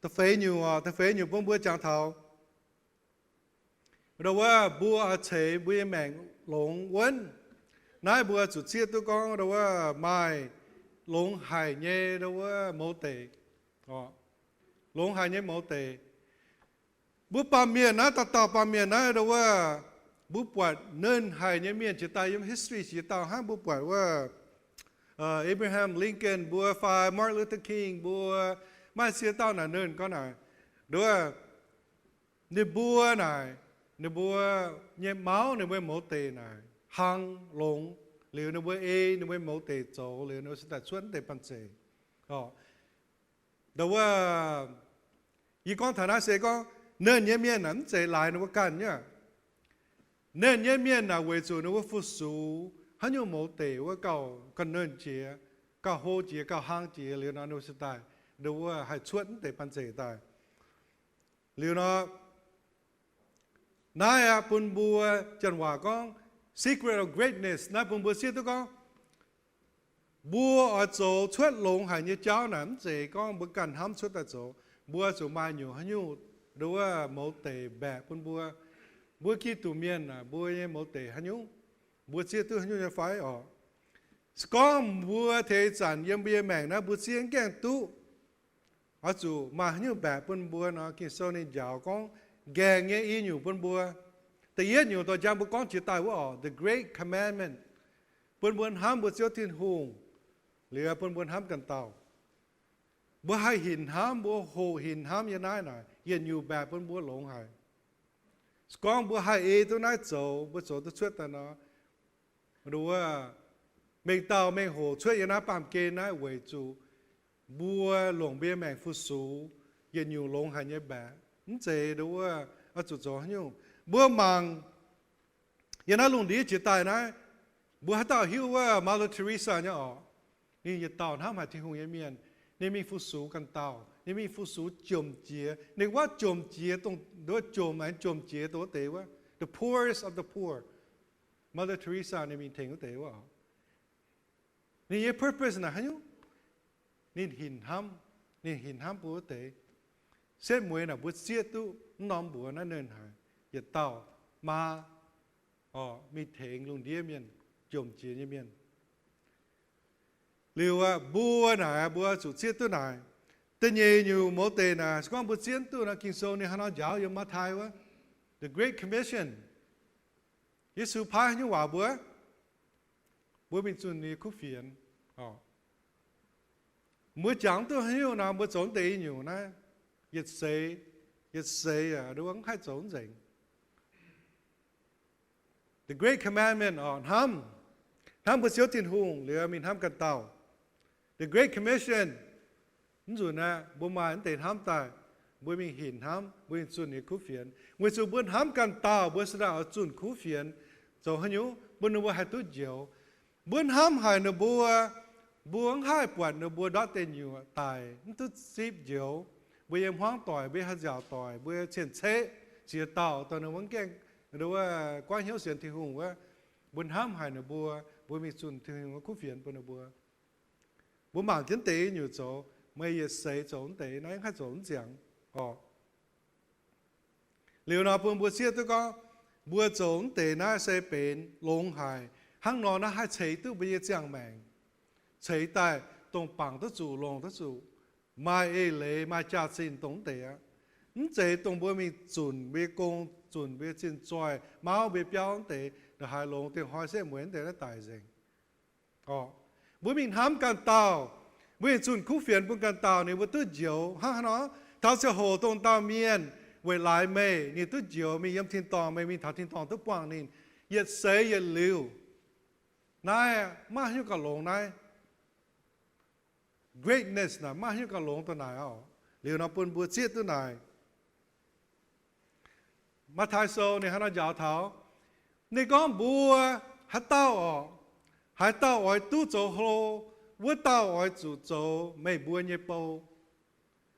Da'feix nyungc oc, da'feix nyungc bun mbuo jangx taux nduov wuov mbuo oix ceix mbuo nyei maengc longx wuonv. Naaiv mbuo zuqc zieqv duqv gorngv nduov wuov maaih longx haic nyei nduov wuov mouz deic. Longx haic nyei mouz deic. Mbuo baamh mienh naaiv, dauh dauh baamh mienh naaiv nduov wuov, mbuo buatc nernh haic nyei mienh jiex daaih yiem history jiex dauh hnangv mbuo buatc wuov Abraham Lincoln mbuo fai Martin Luther King mbuo, maaih ziex dauh naaic nernh gorngv naaic, nduov, ninh mbuo naaic, ninh mbuo nyei mauv, ninh mbuo mouz deic naaic hlang longx liuz, ninh mbuo ei ninh mbuo mouz deic zoux liuz, ninh mbuo se daaih cuotv deix banh zeic. Nduov wuov, yie gorngv taux naaiv se gorngv nernh nyei mienh naaic mv zeiz laaix ninh mbuo ganh nyei. Nernh nyei mienh naaic weic zuqc ninh mbuo fu-sux haaix nyungc mouz deic wuov gauh, gauh nernh jiex, gauh hlo jiex, gauh hlang jiex liuz nor, ninh mbuo se daaih nduov wuov haih cuotv mv deix banh zeic daaih. Liuz nor, naaiv aqv bun mbuo, janx waac gorngv secret of greatness, naaiv bun mbuo zieqv duqv gorngv mbuo oix zoux cuotv longx haic nyei jauv naaic mv zeiz gorngv mbuo ganh hnamv cuotv daaih zoux. Mbuo zuqc maaih nyungc haaix nyungc nduov wuov mouz deic mbaeqc bun mbuo. Mbuo Giduc mienh aah, mbuo nyei mouz deic haaix nyungc, mbuo zieqv duqv haaix nyungc nyei fai oc? Se gorngv mbuo teix zanc yiem mbuo nyei maengc naaiv mbuo zieqv mv gaengh duqv, oix zuqc maaih haaix nyungc mbaeqc bun mbuo nor, Ging-Sou ninh njaaux gorngv nqaengc nyei i nyungc bun mbuo. Da'yietv nyungc dorh njang mbuo gorngv jiex daaih wuov oc, the great commandment, bun mbuo hnamv mbuo Ziouv Tin-Hungh, liuz bun mbuo hnamv ganh dauh. Mbuo haih hinc hnamv, mbuo hoqc hinc hnamv yiem naaiv naaic, yietc nyungc mbaeqc bun mbuo longx haic. Se gorngv mbuo haih ei duqv naaiv zoux, mbuo zoux duqv cuotv daaih nor, nduov wuov, mengh dauh mengh hoc cuotv yiem naaiv baamh gen naaiv weic zuqc mbuo longc mbuo nyei maengc fu-sux yietc nyungc longx haic nyei mbaeqc. Mv zeiz nduov wuov oix zuqc zoux haaix nyungc. Mbuo mangc yiem naaiv lungh ndiev jiex daaih naaiv, mbuo haaix dauh hiuv wuov Mother Teresa nyei oc? Ninh yietc dauh hnamv haic Tin-Hungh nyei mienh. Ninh mingh fu-sux ganh dauh, ninh mingh fu-sux jomc jiex. Ninh wuov jomc jiex dongh, nduov, jomc aengx jomc jiex dongh wuov deix wuov, the poorest of the poor. Mother Teresa ninh mingh tengx wuov deix wuov. Ninh nyei purpose naaic haaix nyungc? Ninh hinc hnamv, ninh hinc hnamv bun wuov deix. Setv mueiz naaic mbuo zieqv duqv mv norm mbuox naaiv nernh haic, yietc dauh maa, oc, mingh tengx lungh ndiev mienh, jomc jiex nyei mienh. Liuz aqv, mbuo naaic mbuo zuqc zieqv duqv naaic. Da'nyeic nyungc mouz deic naaic, se gorngv mbuo zieqv duqv nor, Ging-Sou ninh haaix nor njaaux yiem Matv^tai wuov, the Great Commission. Yesu paaiv haaix nyungc waac mbuo? Mbuo mingh zunh ninh kuv fienx. Mbuo jangx duqv haaix nyungc nor, mbuo zoux deix i nyungc naaiv, yietc seix, yietc seix aqv, mbuo mv haih zoux nzengc. The Great Commandment, oc, hnamv, hnamv mbuo Ziouv Tin-Hungh liuz mingh hnamv ganh dauh. The Great Commission, mv nzunc aeqv, mbuo maaih mv deix hnamv daaih, mbuo mingh hinc hnamv, mbuo mingh zunh ninh kuv fienx. Weic zuqc mbuo hnamv ganh dauh, mbuo se daaih oix zunh kuv fienx. Zoux haaix nyungc bun ninh mbuo haih duqv njoux? Mbuo hnamv haic ninh mbuo, mbuo mv haih buatc ninh mbuo ndortv deic nyuoqc daic mv duqv zipv njoux. Mbuo yiem hmuangv doic, mbuo haih nziaauc doic, mbuo cien-ceqv ziex dauh dongh ninh mbuo mv gaengh, wuov, goiv hnyouv sienx Tin-Hungh wuov, mbuo hnamv haic ninh mbuo, mbuo mingh zunh Tin-Hungh kuv fienx bun ninh mbuo. Mbuo mangc jienv deix nyungc zoux, meih yietc seix zoux mv deix naaiv, haih zoux mv ziangx, oc. Liuz nor bun mbuo zieqv duqv gorngv, mbuo zoux mv deix naaiv se benx longx haic. Hnangv nor naaiv haih ceix duqv mbuo nyei ziangh maengc, ceix daaih dongh bangc duqv zuqc, longc duqv zuqc, maaih eix leiz, maaih jaax-zinh dongh mv deix aqv. Mv zeiz dongh mbuo mingh zunc mbuo nyei gong, zunc mbuo nyei zinh zoih, mauv mbuo nyei biauv mv deix, ndongc haaix longx dingh hnoi setv mueiz mv deix naaiv daic nzengc. Mbuo mingh hnamv ganh dauh, mbuo mingh zunh kuv fienx bun ganh dauh, ninh mbuo duqv njoux. Hnangv haaix nor? Taux ziangh hoc dongh dauh mienh weic laaix meih, ninh duqv njoux mingh yiem tin-dorngh, meih mingh taux tin-dorngh duqv buangh ninh, yietc seix yietc liuz. Naaiv maiv haaix nyungc gauh longx naaiv. Greatness naaic maiv haaix nyungc gauh longx dongh naaic oc. Liuz nor bun mbuo zieqv duqv naaic. Matv^taai Sou ninh hnangv nor njaaux taux, ninh gorngv mbuo haaix dauh oc, haaix dauh oix duqv zoux hlo, wuov dauh oix zuqc zoux meih mbuo nyei bou.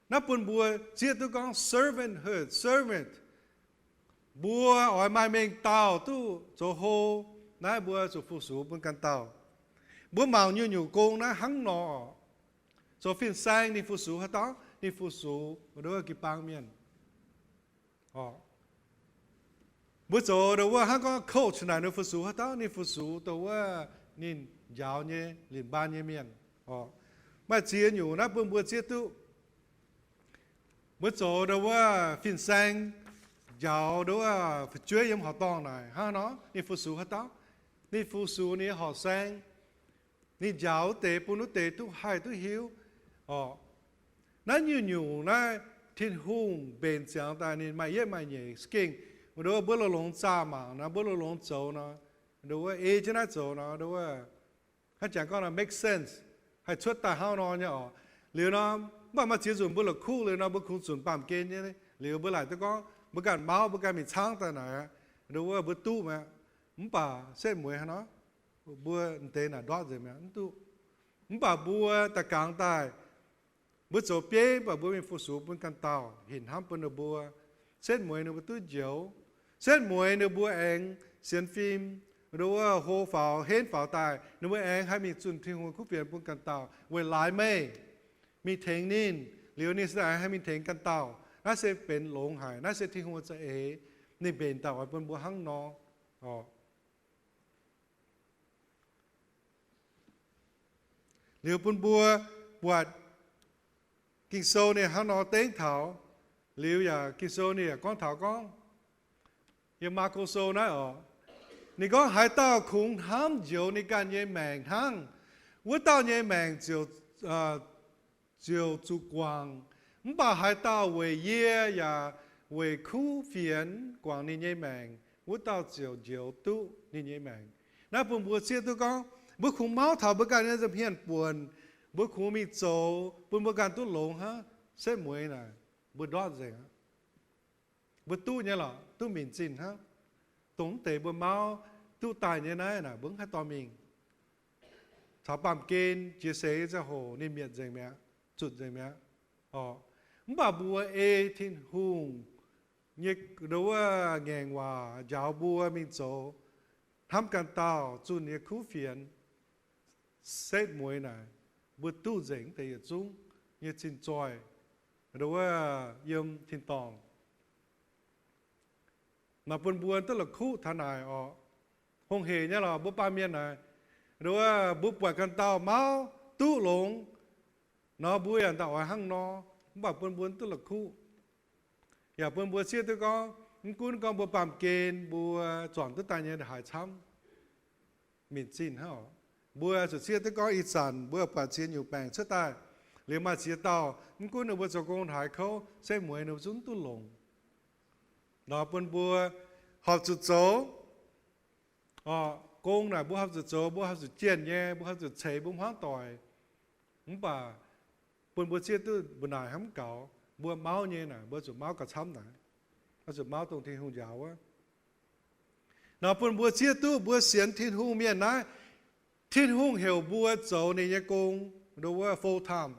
Naaiv bun mbuo zieqv duqv gorngv servanthood, servant. Mbuo oix maaih mengh dauh duqv zoux hlo, naaiv mbuo zuqc fu-sux bun ganh dauh. Mbuo mangc nyungc-nyungc gong naaiv hnangv nor oc. Zoux fin-saeng ninh fu-sux haaix dauh? Ninh fu-sux nduov jiu-baang mienh. Mbuo zoux nduov wuov hnangv gorngv coach naaic ninh fu-sux haaix dauh? Ninh fu-sux nduov wuov ninh njaaux nyei, linc mbaan nyei mienh. Maaih ziex nyungc naaiv bun mbuo zieqv duqv. Mbuo zoux nduov wuov fin-saeng njaaux nduov wuov fu'jueiv yiem horqc dorngh naaic hnangv nor, ninh fu-sux haaix dauh? Ninh fu-sux ninh horqc saeng. Ninh njaaux wuov deix bun wuov deix duqv haih duqv hiuv oc. Naaiv nyungc-nyungc naaiv Tin-Hungh mbenc ziangx daaih ninh maaih yietv maaih nyeic. Se gengh nduov wuov mbuo longx-longx zaah mangc nor, mbuo longx-longx zoux nor, nduov wuov ei jienv naaiv zoux nor, nduov wuov hnangv jangx gorngv nor make sense, haih cuotv daaih hnangv nor nyei oc. Liuz nor, mv baac maaih ziex nzunc mbuo la'kuqv liuz nor, mbuo kungx zunc baamh gen nyei. Liuz mbuo laaic duqv gorngv mbuo ganh mauv, mbuo ganh mingh caangv daaih naaic, nduov wuov mbuo duqv mi'aqv. Mv baac setv mueiz hnangv nor, mbuo m'deix naaic ndortv nzengc mi'aqv, mv duqv. Mv baac mbuo daaih gangx daaih, mbuo zoux bieiv, mv baac mbuo mingh fu-sux bun ganh dauh, hinc hnamv bun ninh mbuo, setv mueiz ninh mbuo duqv njoux, setv mueiz ninh mbuo aengx sienx fim, nduov wuov hlo faaux, henv faaux daaih, ninh mbuo aengx haih mingh zunh Tin-Hungh kuv fienx bun ganh dauh weic laaix meih mingh tengx ninh, liuz ninh se aengx haih mingh tengx ganh dauh. Naaiv se benx longx haic. Naaiv se Tin-Hungh za'eix, ninh mbenc daaih oix bun mbuo hnangv nor oc. Liuz bun mbuo buatc Ging-Sou ninh hnangv nor dengv taux, liuz yaac Ging-Sou ninh yaac gorngv taux gorngv, yiem Maako Sou naaiv oc, ninh gorngv, haaix dauh kungx hnamv njoux ninh ganh nyei maengc hnangv, wuov dauh nyei maengc ziouc, ziouc zuqc guangc. Mv baac haaix dauh weic yie yaac weic kuv fienx guangc ninh nyei maengc, wuov dauh ziouc njoux duqv ninh nyei maengc. Naaiv bun mbuo zieqv duqv gorngv, mbuo kungx mauv taux mbuo ganh nyei nza'hmien buonc, mbuo kungx mingh zoux bun mbuo ganh duqv longx hnangv, setv mueiz naaic mbuo ndortv nzengc aqv. Mbuo duqv nyei lorqc, duqv minc zinh hnangv. Dongh mv deix mbuo mauv duqv daaih nyei naaiv naaic, mbuo mv haih dorh mingh. Caux baamh gen jiex seix ziangh hoc ninh mietc nzengc mi'aqv, zutc nzengc mi'aqv. Mv baac mbuo ei Tin-Hungh nyei nduov wuov ngaengc waac njaaux mbuo mingh zoux, hnamv ganh dauh, zunh nyei kuv fienx, setv mueiz naaic, mbuo duqv nzengc deix yietc zungv nyei zinh zoih nduov wuov yiem tin-dorngh. Naaic bun mbuo duqv la'kuqv taux naaic orqc. Hungh heic nyei lorqc, mbuo baamh mienh naaic, nduov wuov mbuo buatc ganh dauh mauv duqv longx nor, mbuo yaac ndaaih oix hnangv nor, mv baac bun mbuo duqv la'kuqv. Yaac bun mbuo zieqv duqv gorngv, mv gunv gorngv mbuo baamh gen mbuo zuangx duqv daaih nyei haaix camv, minc zinh hnangv orqc. Mbuo zuqc zieqv duqv gorngv ih zanc mbuo buatc ziex nyungc baengc cuotv daaih, liuz maaih ziex dauh mv gunv ninh mbuo zoux gong haaix kouv, setv mueiz ninh mbuo zungv duqv longx. Nor bun mbuo horpc zuqc zoux gong naaic, mbuo horpc zuqc zoux, mbuo horpc zuqc jienh nyei, mbuo horpc zuqc ceix mbuo hmuangv doic. Mv baac bun mbuo zieqv duqv mbuo naaic hnamv gaux, mbuo mauv nyei naaic, mbuo zuqc mauv gauh camv naaic, zuqc mauv dongh Tin-Hungh njaaux wuov. Nor bun mbuo zieqv duqv mbuo sienx Tin-Hungh mienh naaiv, Tin-Hungh heuc mbuo zoux ninh nyei gong, nduov wuov full time.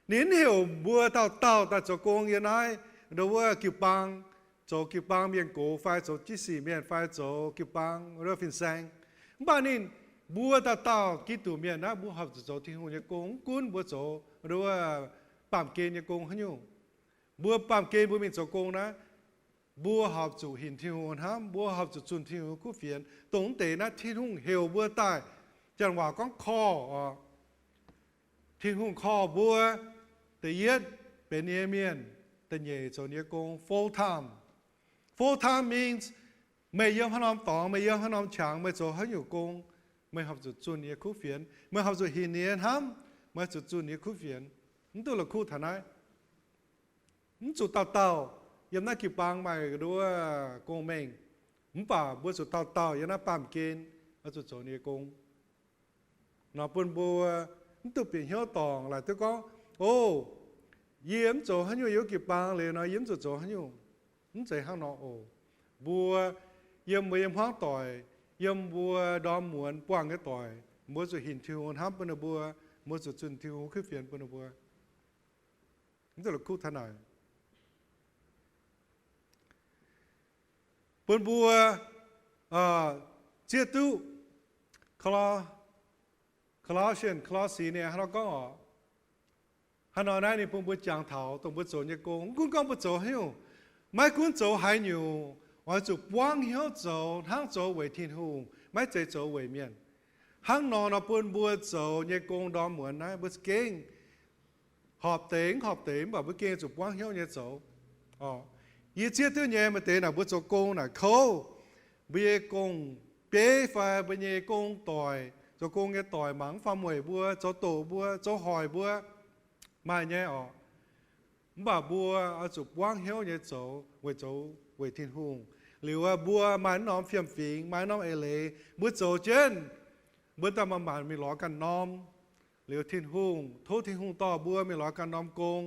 Ninh mv heuc mbuo dauh dauh daaih zoux gong yiem naaiv, nduov wuov jiu-baang, zoux jiu-baang mienh gox fai zoux jiv sic mienh fai zoux jiu-baang nduov fin-saeng. Mv baac ninh, mbuo dauh dauh Giduc mienh naaiv, mbuo horpc zuqc zoux Tin-Hungh nyei gong, mv gunv mbuo zoux nduov wuov baamh gen nyei gong haaix nyungc. Mbuo baamh gen mbuo mingh zoux gong naaiv, mbuo horpc zuqc hinc Tin-Hungh hnamv, mbuo horpc zuqc zunh Tin-Hungh kuv fienx. Dongh mv deix naaiv Tin-Hungh heuc mbuo daaih, janx waac gorngv call orqc. Tin-Hungh call mbuo, da'yietv benx ninh nyei mienh, da'nyeic zoux ninh nyei gong full time. Full time means meih yiem haaix norm dorngx, meih yiem haaix norm qangx, meih zoux haaix nyungc gong, meih horpc zuqc zunh ninh nyei kuv fienx, meih horpc zuqc hinc ninh nyei hnamv, meih zuqc zunh ninh nyei kuv fienx. Mv duqv la'kuqv taux naaiv. Mv zuqc dauh dauh yiem naaiv jiu-baang maaih nduov gong-mengh. Mv baac mbuo zuqc dauh dauh yiem naaiv baamh gen oix zuqc zoux ninh nyei gong. Nor bun mbuo mv duqv bieqc hnyouv dorngc laaic duqv gorngv, O, yie mv zoux haaix nyungc yiem wuov jiu-baang liuz nor yie mv zuqc zoux haaix nyungc. Mv zeiz hnangv nor oc. Mbuo yiem mbuo nyei hmuangv doic, yiem mbuo ndorm muonz buangh nyei doic, mbuo zuqc hinc Tin-Hungh hnamv bun ninh mbuo, mbuo zuqc zunh Tin-Hungh kuv fienx bun ninh mbuo. Mv zeiz la'kuqv taux naaic. Bun mbuo zieqv duqv Colossians, Colossians ninh hnangv nor gorngv oc. Hnangv nor naaiv ninh bun mbuo jangx taux dongh mbuo zoux nyei gong. Mv gunv gorngv mbuo zoux haaix nyungc, maiv gunv zoux haaix nyungc, oix zuqc buangv hnyouv zoux hnangv zoux weic Tin-Hungh, maiv zeiz zoux weic mienh. Hnangv nor nor bun mbuo zoux nyei gong ndorm muonz naaiv mbuo za'gengh horpc deix mv horpc deix mv baac mbuo gengh zuqc buangv hnyouv nyei zoux. Yie zieqv duqv nyei maaih deix naaic mbuo zoux gong naaic kouv, mbuo nyei gong-beiv fai mbuo nyei gong-doic, zoux gong nyei doic mangc mv faaux mueic mbuo, zoux doqc mbuo, zoux hoic mbuo, maaih nyei oc. Mv baac mbuo oix zuqc buangv hnyouv nyei zoux weic zoux weic Tin-Hungh. Liuz mbuo maaih norm fiem-fingx, maaih norm eix leiz, mbuo zoux jienv, mbuo daaih manc-manc mingh lorz ganh norm. Liuz Tin-Hungh, tov Tin-Hungh dorh mbuo mingh lorz ganh norm gong.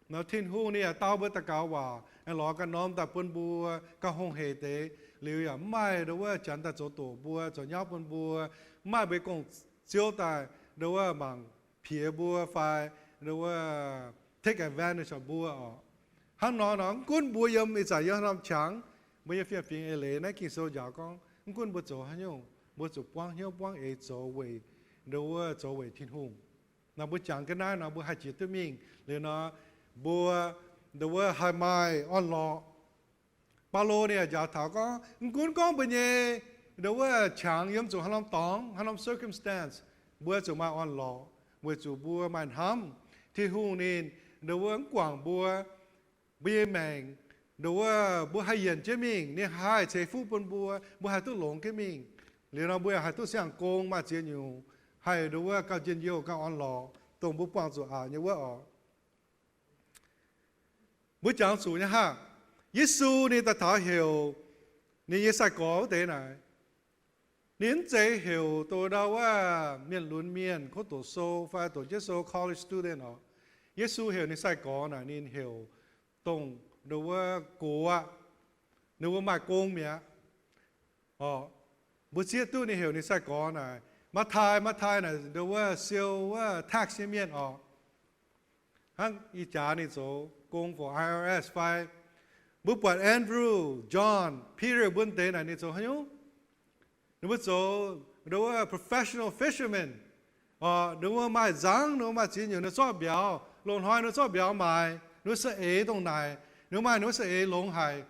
Nor Tin-Hungh ninh yaac dau mbuo daux gaux waac, aengx lorz ganh norm daaih bun mbuo gauh hungh hec deix. Liuz yaac mv maaih ndo wuov janx daaih zoux doqc mbuo, zoux nyauv bun mbuo, mv maaih mbuo nyei gong-ziouv daaih ndo wuov mangc piex mbuo fai ndo wuov take advantage of mbuo oc. Hnangv nor nor mv gunv mbuo yiem ih zanc yiem haaix norm qangx, mbuo nyei fiem-fingx eix leiz naaiv Ging-Sou njaaux gorngv mv gunv mbuo zoux haaix nyungc, mbuo zuqc buangv hnyouv buangv eix zoux weic ndo wuov zoux weic Tin-Hungh. Nor mbuo jangx jienv naaiv nor mbuo haih jiex duqv mingh. Liuz nor mbuo ndo wuov haih maaih orn-lorqc. Baulo ninh yaac njaaux taux gorngv mv gunv gorngv mbuo nyei ndo wuov qangx yiem zuqc haaix norm dorngx, haaix norm circumstance, mbuo zuqc maaih orn-lorqc weic zuqc mbuo maaih hnamv Tin-Hungh ninh ndo wuov mv guangc mbuo, mbuo nyei maengc, ndo wuov mbuo haih yienc jienv mingh, ninh haih ceix fuqv bun mbuo, mbuo haih duqv longx jienv mingh. Liuz nor mbuo yaac haih duqv siang-gong maaih ziex nyungc, haih ndo wuov gauh njien-youh gauh orn-lorqc, dongh mbuo buangh zuqc aqc nyei wuov oc. Mbuo jangx zuqc nyei haav, Yesu ninh daaih taux heuc ninh nyei sai-gorx wuov deix naaic, ninh mv zeiz heuc dongh ndau wuov mienh lunx mienh kov doqc sou fai doqc jienv sou college student oc. Yesu heuc ninh sai-gorx naaic ninh heuc dongh ndo wuov gox aqv, ninh mbuo maaih gong mi'aqv. Mbuo zieqv duqv ninh heuc ninh sai-gorx naaic, Matv^taai, Matv^taai naaic ndo wuov siou wuov tax nyei mienh oc. Hnangv ih jaax ninh zoux gong for I R S fai. Mbuo buatc Andrew, John, Peter mbuo deix naaic ninh zoux haaix nyungc? Ninh mbuo zoux ndo wuov professional fishermen. Ninh mbuo maaih nzangv, ninh mbuo maaih ziex nyungc, ninh mbuo zorqv mbiauz, loz-hnoi ninh mbuo zorqv mbiauz maaiz, ninh mbuo saeng-eix dongh naaic, ninh mbuo maaih ninh mbuo saeng-eix longx haic.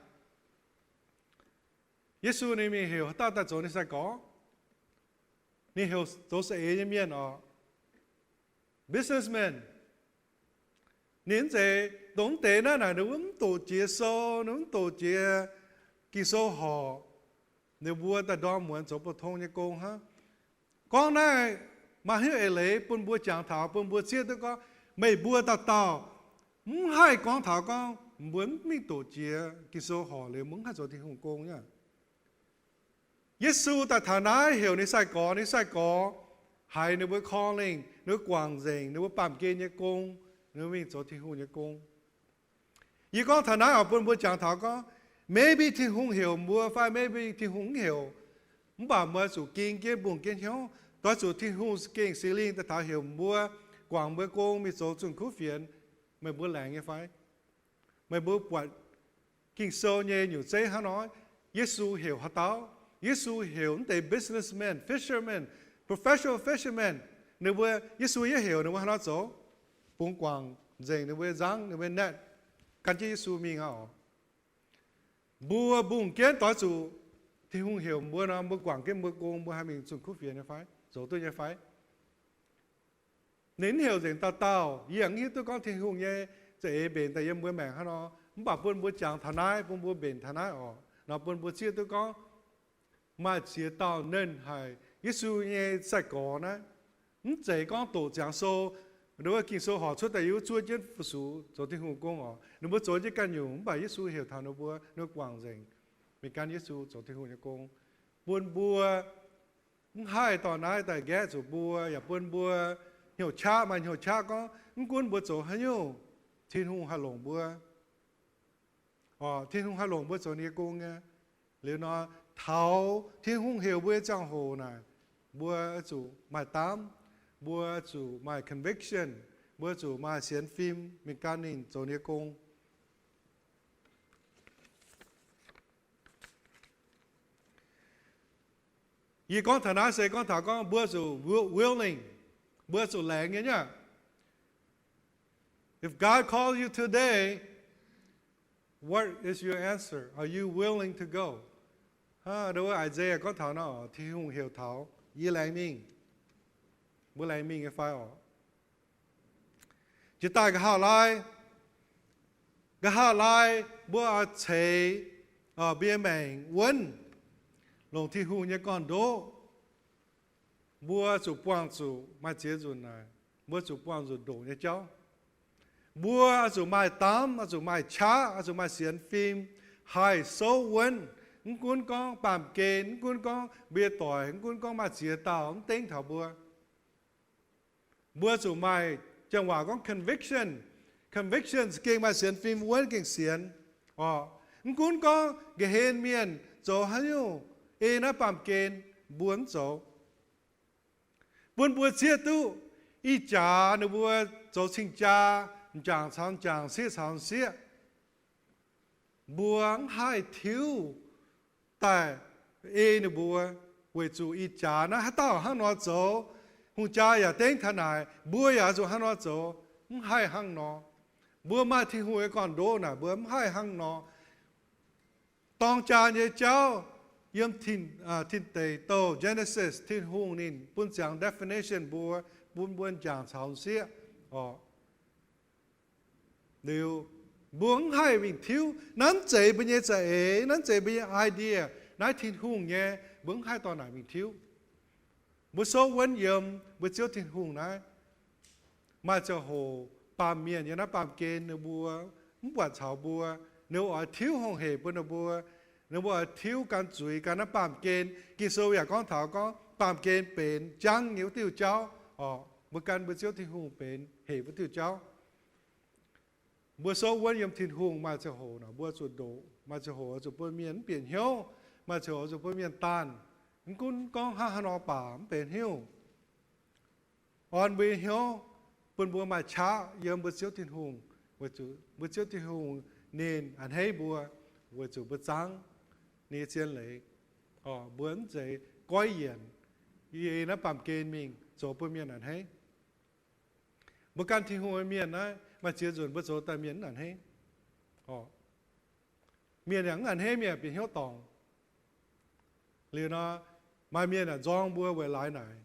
Yesu ninh mingh heuc haaix dauh daaih zoux ninh sai-gorx? Ninh heuc zoux saeng-eix nyei mienh oc, businessmen. Ninh mv zeiz dongh mv deix naaiv naaic ninh mbuo mv doqc jiex sou, ninh mv doqc jiex Ging-Sou horc, ninh mbuo daaih ndorm muonz zoux bou tong nyei gong hnangv. Gorngv naaiv maaih hnyouv eix leiz bun mbuo jangx taux, bun mbuo zieqv duqv gorngv meih mbuo dauh dauh mv haih gorngv taux gorngv mbuo mv mingh doqc jiex Ging-Sou horc liuz mbuo mv haih zoux Tin-Hungh gong aqv. Yesu daaih taux naaiv heuc ninh sai-gorx, ninh sai-gorx haiz ninh mbuo calling, ninh mbuo guangc nzengc, ninh mbuo baamh gen nyei gong, ninh mbuo mingh zoux Tin-Hungh nyei gong. Yie gorngv taux naaiv oix bun mbuo jangx taux gorngv, maybe Tin-Hungh heuc mbuo fai maybe Tin-Hungh mv heuc, mv baac mbuo zuqc ging jienv mbungh jienv hnyouv, doix zuqc Tin-Hungh gengh Singx Lingh daaih taux heuc mbuo guangc mbuo gong mingh zoux zunh kuv fienx. Meih mbuo laengz nyei fai? Meih mbuo buatc Ging-Sou nyei nyutc zeiv hnangv nor, Yesu heuc haaix dauh? Yesu heuc mv deix businessmen, fishermen, professional fishermen. Ninh mbuo, Yesu yaac heuc ninh mbuo haaix nor zoux? Bungx guangc nzengc ninh mbuo nyei nzangv, ninh mbuo nyei net, gan jienv Yesu mingh aqv oc. Mbuo mbungh jienv doix zuqc Tin-Hungh heuc mbuo nor, mbuo guangc jienv mbuo gong, mbuo haih mingh zunh kuv fienx nyei fai? Zoux duqv nyei fai? Ninh mv heuc nzengc dauh dauh. Yie yaac mv hiuv duqv gorngv Tin-Hungh nyei za'eix mbenc daaih yiem mbuo maengc hnangv nor, mv baac bun mbuo jangx taux naaiv, bun mbuo mbenc taux naaiv oc. Nor bun mbuo zieqv duqv gorngv maaih ziex dauh nernh haic Yesu nyei sai-gorx naaiv. Mv zeiz gorngv doqc ziangx sou, ndo wuov Ging-Sou horc cuotv daaih yie mbuo zuov jienv fu-sux zoux Tin-Hungh gong oc. Ninh mbuo zoux jienv ganh nyungc, mv baac Yesu heuc taux ninh mbuo, ninh mbuo guangc nzengc, mingh gan Yesu zoux Tin-Hungh nyei gong. Bun mbuo Mv haih dorh naaiv daaih nqaeqv zuqc mbuo, yaac bun mbuo hnyouv qaqv, maaih hnyouv qaqv gorngv, mv gunv mbuo zoux haaix nyungc, Tin-Hungh haih longc mbuo. Tin-Hungh haih longc mbuo zoux ninh nyei gong nyei. Liuz nor, taux Tin-Hungh heuc mbuo nyei ziangh hoc naaic, mbuo zuqc maaih daamv, mbuo zuqc maaih conviction, mbuo zuqc maaih sienx fim mingh gan ninh zoux ninh nyei gong. Yie gorngv taux naaiv se gorngv taux gorngv mbuo zuqc willing, mbuo zuqc laengz nyei nyei. If God calls you today, what is your answer? Are you willing to go? Hnangv nduov Isaiah gorngv taux nor, Tin-Hungh heuc taux, yie laengz mingh. Mbuo laengz mingh nyei fai orqc? Jiex daaih nqa'haav lai, nqa'haav lai mbuo oix ceix mbuo nyei maengc wuonv longc Tin-Hungh nyei gorn-ndoqv, mbuo zuqc buangh zuqc maaih ziex nzunc naaic, mbuo zuqc buangh nzunc ndoqc nyei jauv. Mbuo oix zuqc maaih daamv, oix zuqc maaih qaqv, oix zuqc maaih sienx fim, haih souv wuonv. Mv gunv gorngv baamh gen, mv gunv gorngv mbuo nyei doic, mv gunv gorngv maaih ziex dauh mv dengv taux mbuo. Mbuo zuqc maaih, janx waac gorngv conviction. Conviction za'gengh maaih sienx fim wuonv gengh sienx. Mv gunv gorngv nqa'haav mienh zoux haaix nyungc ei naaiv baamh gen, mbuo mv zoux. Bun mbuo zieqv duqv ih jaax ninh mbuo zoux cing-jaa, m'jangc caux m'jangc, sieqv caux sieqv, mbuo mv haih tiuv daaih ei ninh mbuo, weic zuqc ih jaax naaiv haaix dauh hnangv nor zoux, hungh jaa yaac dengv taux naaic, mbuo yaac zuqc hnangv nor zoux, mv haih hnangv nor. Mbuo maaih Tin-Hungh nyei gorn-ndoqv naaic, mbuo mv haih hnangv nor. Dorng jaa nyei jauv yiem Tin Deic Douh, Genesis, Tin-Hungh ninh bun ziangx definition mbuo, bun mbuo m'jangc caux m'sieqv oc. Liuz, mbuo mv haih mingh tiuv. Naaiv mv zeiz mbuo nyei za'eix, naaiv mv zeiz mbuo nyei idea, naaiv Tin-Hungh nyei, mbuo mv haih dorh naaic mingh tiuv. Mbuo souv wuonv yiem mbuo Ziouv Tin-Hungh naaiv. Maaih ziangh hoc baamh mienh yiem naaiv baamh gen ninh mbuo mv buatc caux mbuo, ninh mbuo oix tiuv hungh heic bun ninh mbuo, ninh mbuo oix tiuv gan zuiz gan naaiv baamh gen. Ging-Sou yaac gorngv taux gorngv baamh gen benx jangv nyei wuov diuh jauv oc. Mbuo gan mbuo Ziouv Tin-Hungh benx heic wuov diuh jauv. Mbuo souv wuonv yiem Tin-Hungh maaih ziangh hoc nor mbuo zuqc ndoqc, maaih ziangh hoc zuqc bun mienh mv bieqc hnyouv, maaih ziangh hoc zuqc bun mienh daanh. Mv gunv gorngv hnangv haaix nor baac mv benx hnyouv. Orn mbuo nyei hnyouv, bun mbuo maaih qaqv yiem mbuo Ziouv Tin-Hungh, weic zuqc mbuo Ziouv Tin-Hungh ninh a'hneiv mbuo, weic zuqc mbuo zaangv ninh nyei zien leiz. Mbuo mv zeiz goiv yienc, yie naaiv baamh gen mingh zoux bun mienh a'hneiv. Mbuo gan Tin-Hungh nyei mienh naaiv, maaih ziex nzunc mbuo zoux daaih mienh mv a'hneiv. Mienh yaac mv a'hneiv, mienh yaac bieqc hnyouv dorngc. Liuz nor, maaih mienh yaac nzorng mbuo weic laaix naaic,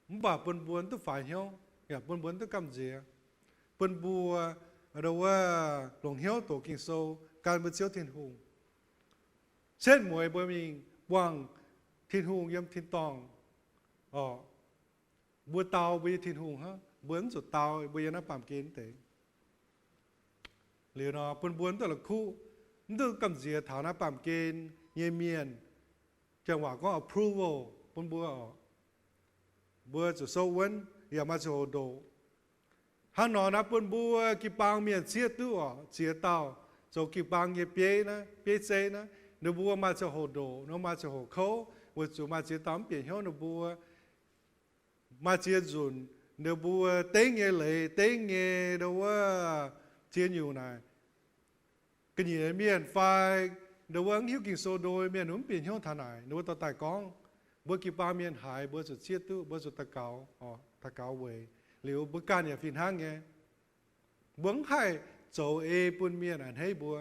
mv baac bun mbuo mv duqv faix hnyouv, yaac bun mbuo mv duqv gamh nziex, bun mbuo ndo wuov longc hnyouv doqc Ging-Sou, gan mbuo Ziouv Tin-Hungh, setv mueiz mbuo mingh buangh Tin-Hungh yiem tin-dorngh oc. Mbuo dau mbuo nyei Tin-Hungh hnangv, mbuo mv zuqc dau mbuo yiem naaiv baamh gen deix. Liuz nor bun mbuo mv duqv la'kuqv, mv duqv gamh nziex taux naaiv baamh gen nyei mienh, janx waac gorngv approval bun mbuo oc. Mbuo zuqc souv wuonv yaac maaih ziangh hoc ndoqc. Hnangv nor naaiv bun mbuo jiu-baang mienh zieqv duqv oc, ziex dauh zoux jiu-baang nyei bieiv naaiv, bieiv zeiv naaiv, ninh mbuo maaih ziangh hoc ndoqc, ninh mbuo maaih ziangh hoc kouv, weic zuqc maaih ziex dauh mv bieqc hnyouv ninh mbuo. Maaih ziex nzunc ninh mbuo dengv nyei leiz, dengv nyei ndo wuov ziex nyungc naaic, ga'nyiec mienh fai ndo wuov mv hiuv Ging-Sou ndo mienh mv bieqc hnyouv taux naaic, ninh mbuo dorh daaih gorngv. Mbuo jiu-baang mienh haiz mbuo zuqc zieqv duqv, mbuo zuqc daux gaux, daux gaux weic. Liuz mbuo ganh yaac fih hnangv nyei. Mbuo mv haih zoux ei bun mienh a'hneiv mbuo.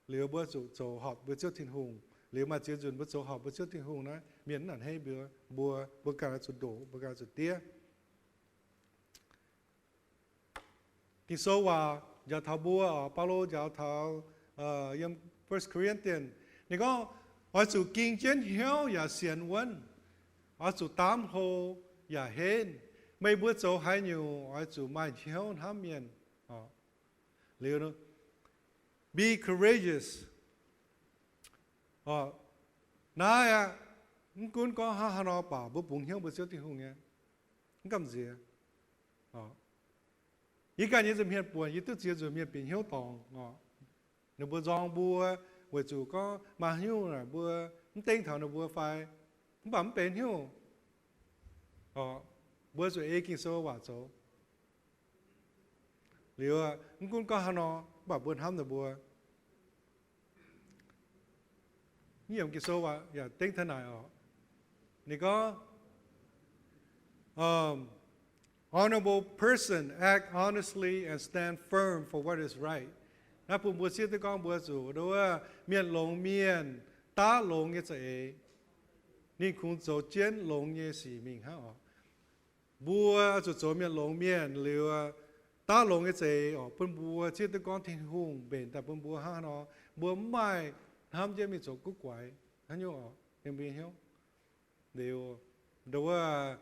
Liuz mbuo zuqc zoux horpc mbuo Ziouv Tin-Hungh. Liuz maaih ziex nzunc mbuo zoux horpc mbuo Ziouv Tin-Hungh naaiv, mienh mv a'hneiv mbuo, mbuo, mbuo ganh oix zuqc ndoqc, mbuo ganh oix zuqc diev. Ging-Sou waac njaaux taux mbuo, Baulo njaaux taux yiem First Corinthians, ninh gorngv, oix zuqc ging jienv hnyouv yaac sienx wuonv, oix zuqc daamv hlo yaac henv. Meih mbuo zoux haaix nyungc oix zuqc maaih hnyouv hnamv mienh. Liuz, be courageous. Naaiv aqv, Mv gunv gorngv hnangv haaix nor baac mbuo bungx hnyouv mbuo Ziouv Tin-Hungh nyei, mv gamh nziex. Yie ganh nyei nza'hmien buonc, yie duqv ziex nzunc mienh bieqc hnyouv dorngc oc. Ninh mbuo nzorng mbuo weic zuqc gorngv maaih haaix nyungc naaic mbuo mv dengv taux ninh mbuo fai, mv baac mv benx haaix nyungc. Mbuo zuqc ei Ging-Sou waac zoux. Liuz, mv gunv gorngv haaix nor, mv baac mbuo hnamv ninh mbuo. Yiem Ging-Sou waac yaac dengv taux naaic oc. Ninh gorngv, um, honorable person act honestly and stand firm for what is right. Naaiv bun mbuo zieqv duqv gorngv mbuo zuqc nduov mienh longx mienh, daav longx nyei za'eix, ninh kungx zoux jienv longx nyei sic mingh hnangv oc. Mbuo zuqc zoux mienh longx mienh liuz, daav longx nyei za'eix oc, bun mbuo zieqv duqv gorngv Tin-Hungh mbenc daaih bun mbuo hnangv haaix nor, mbuo mv maaih hnamv jienv mingh zoux guv guaix haaix nyungc oc, yiem mbuo nyei hnyouv. Liuz, nduov,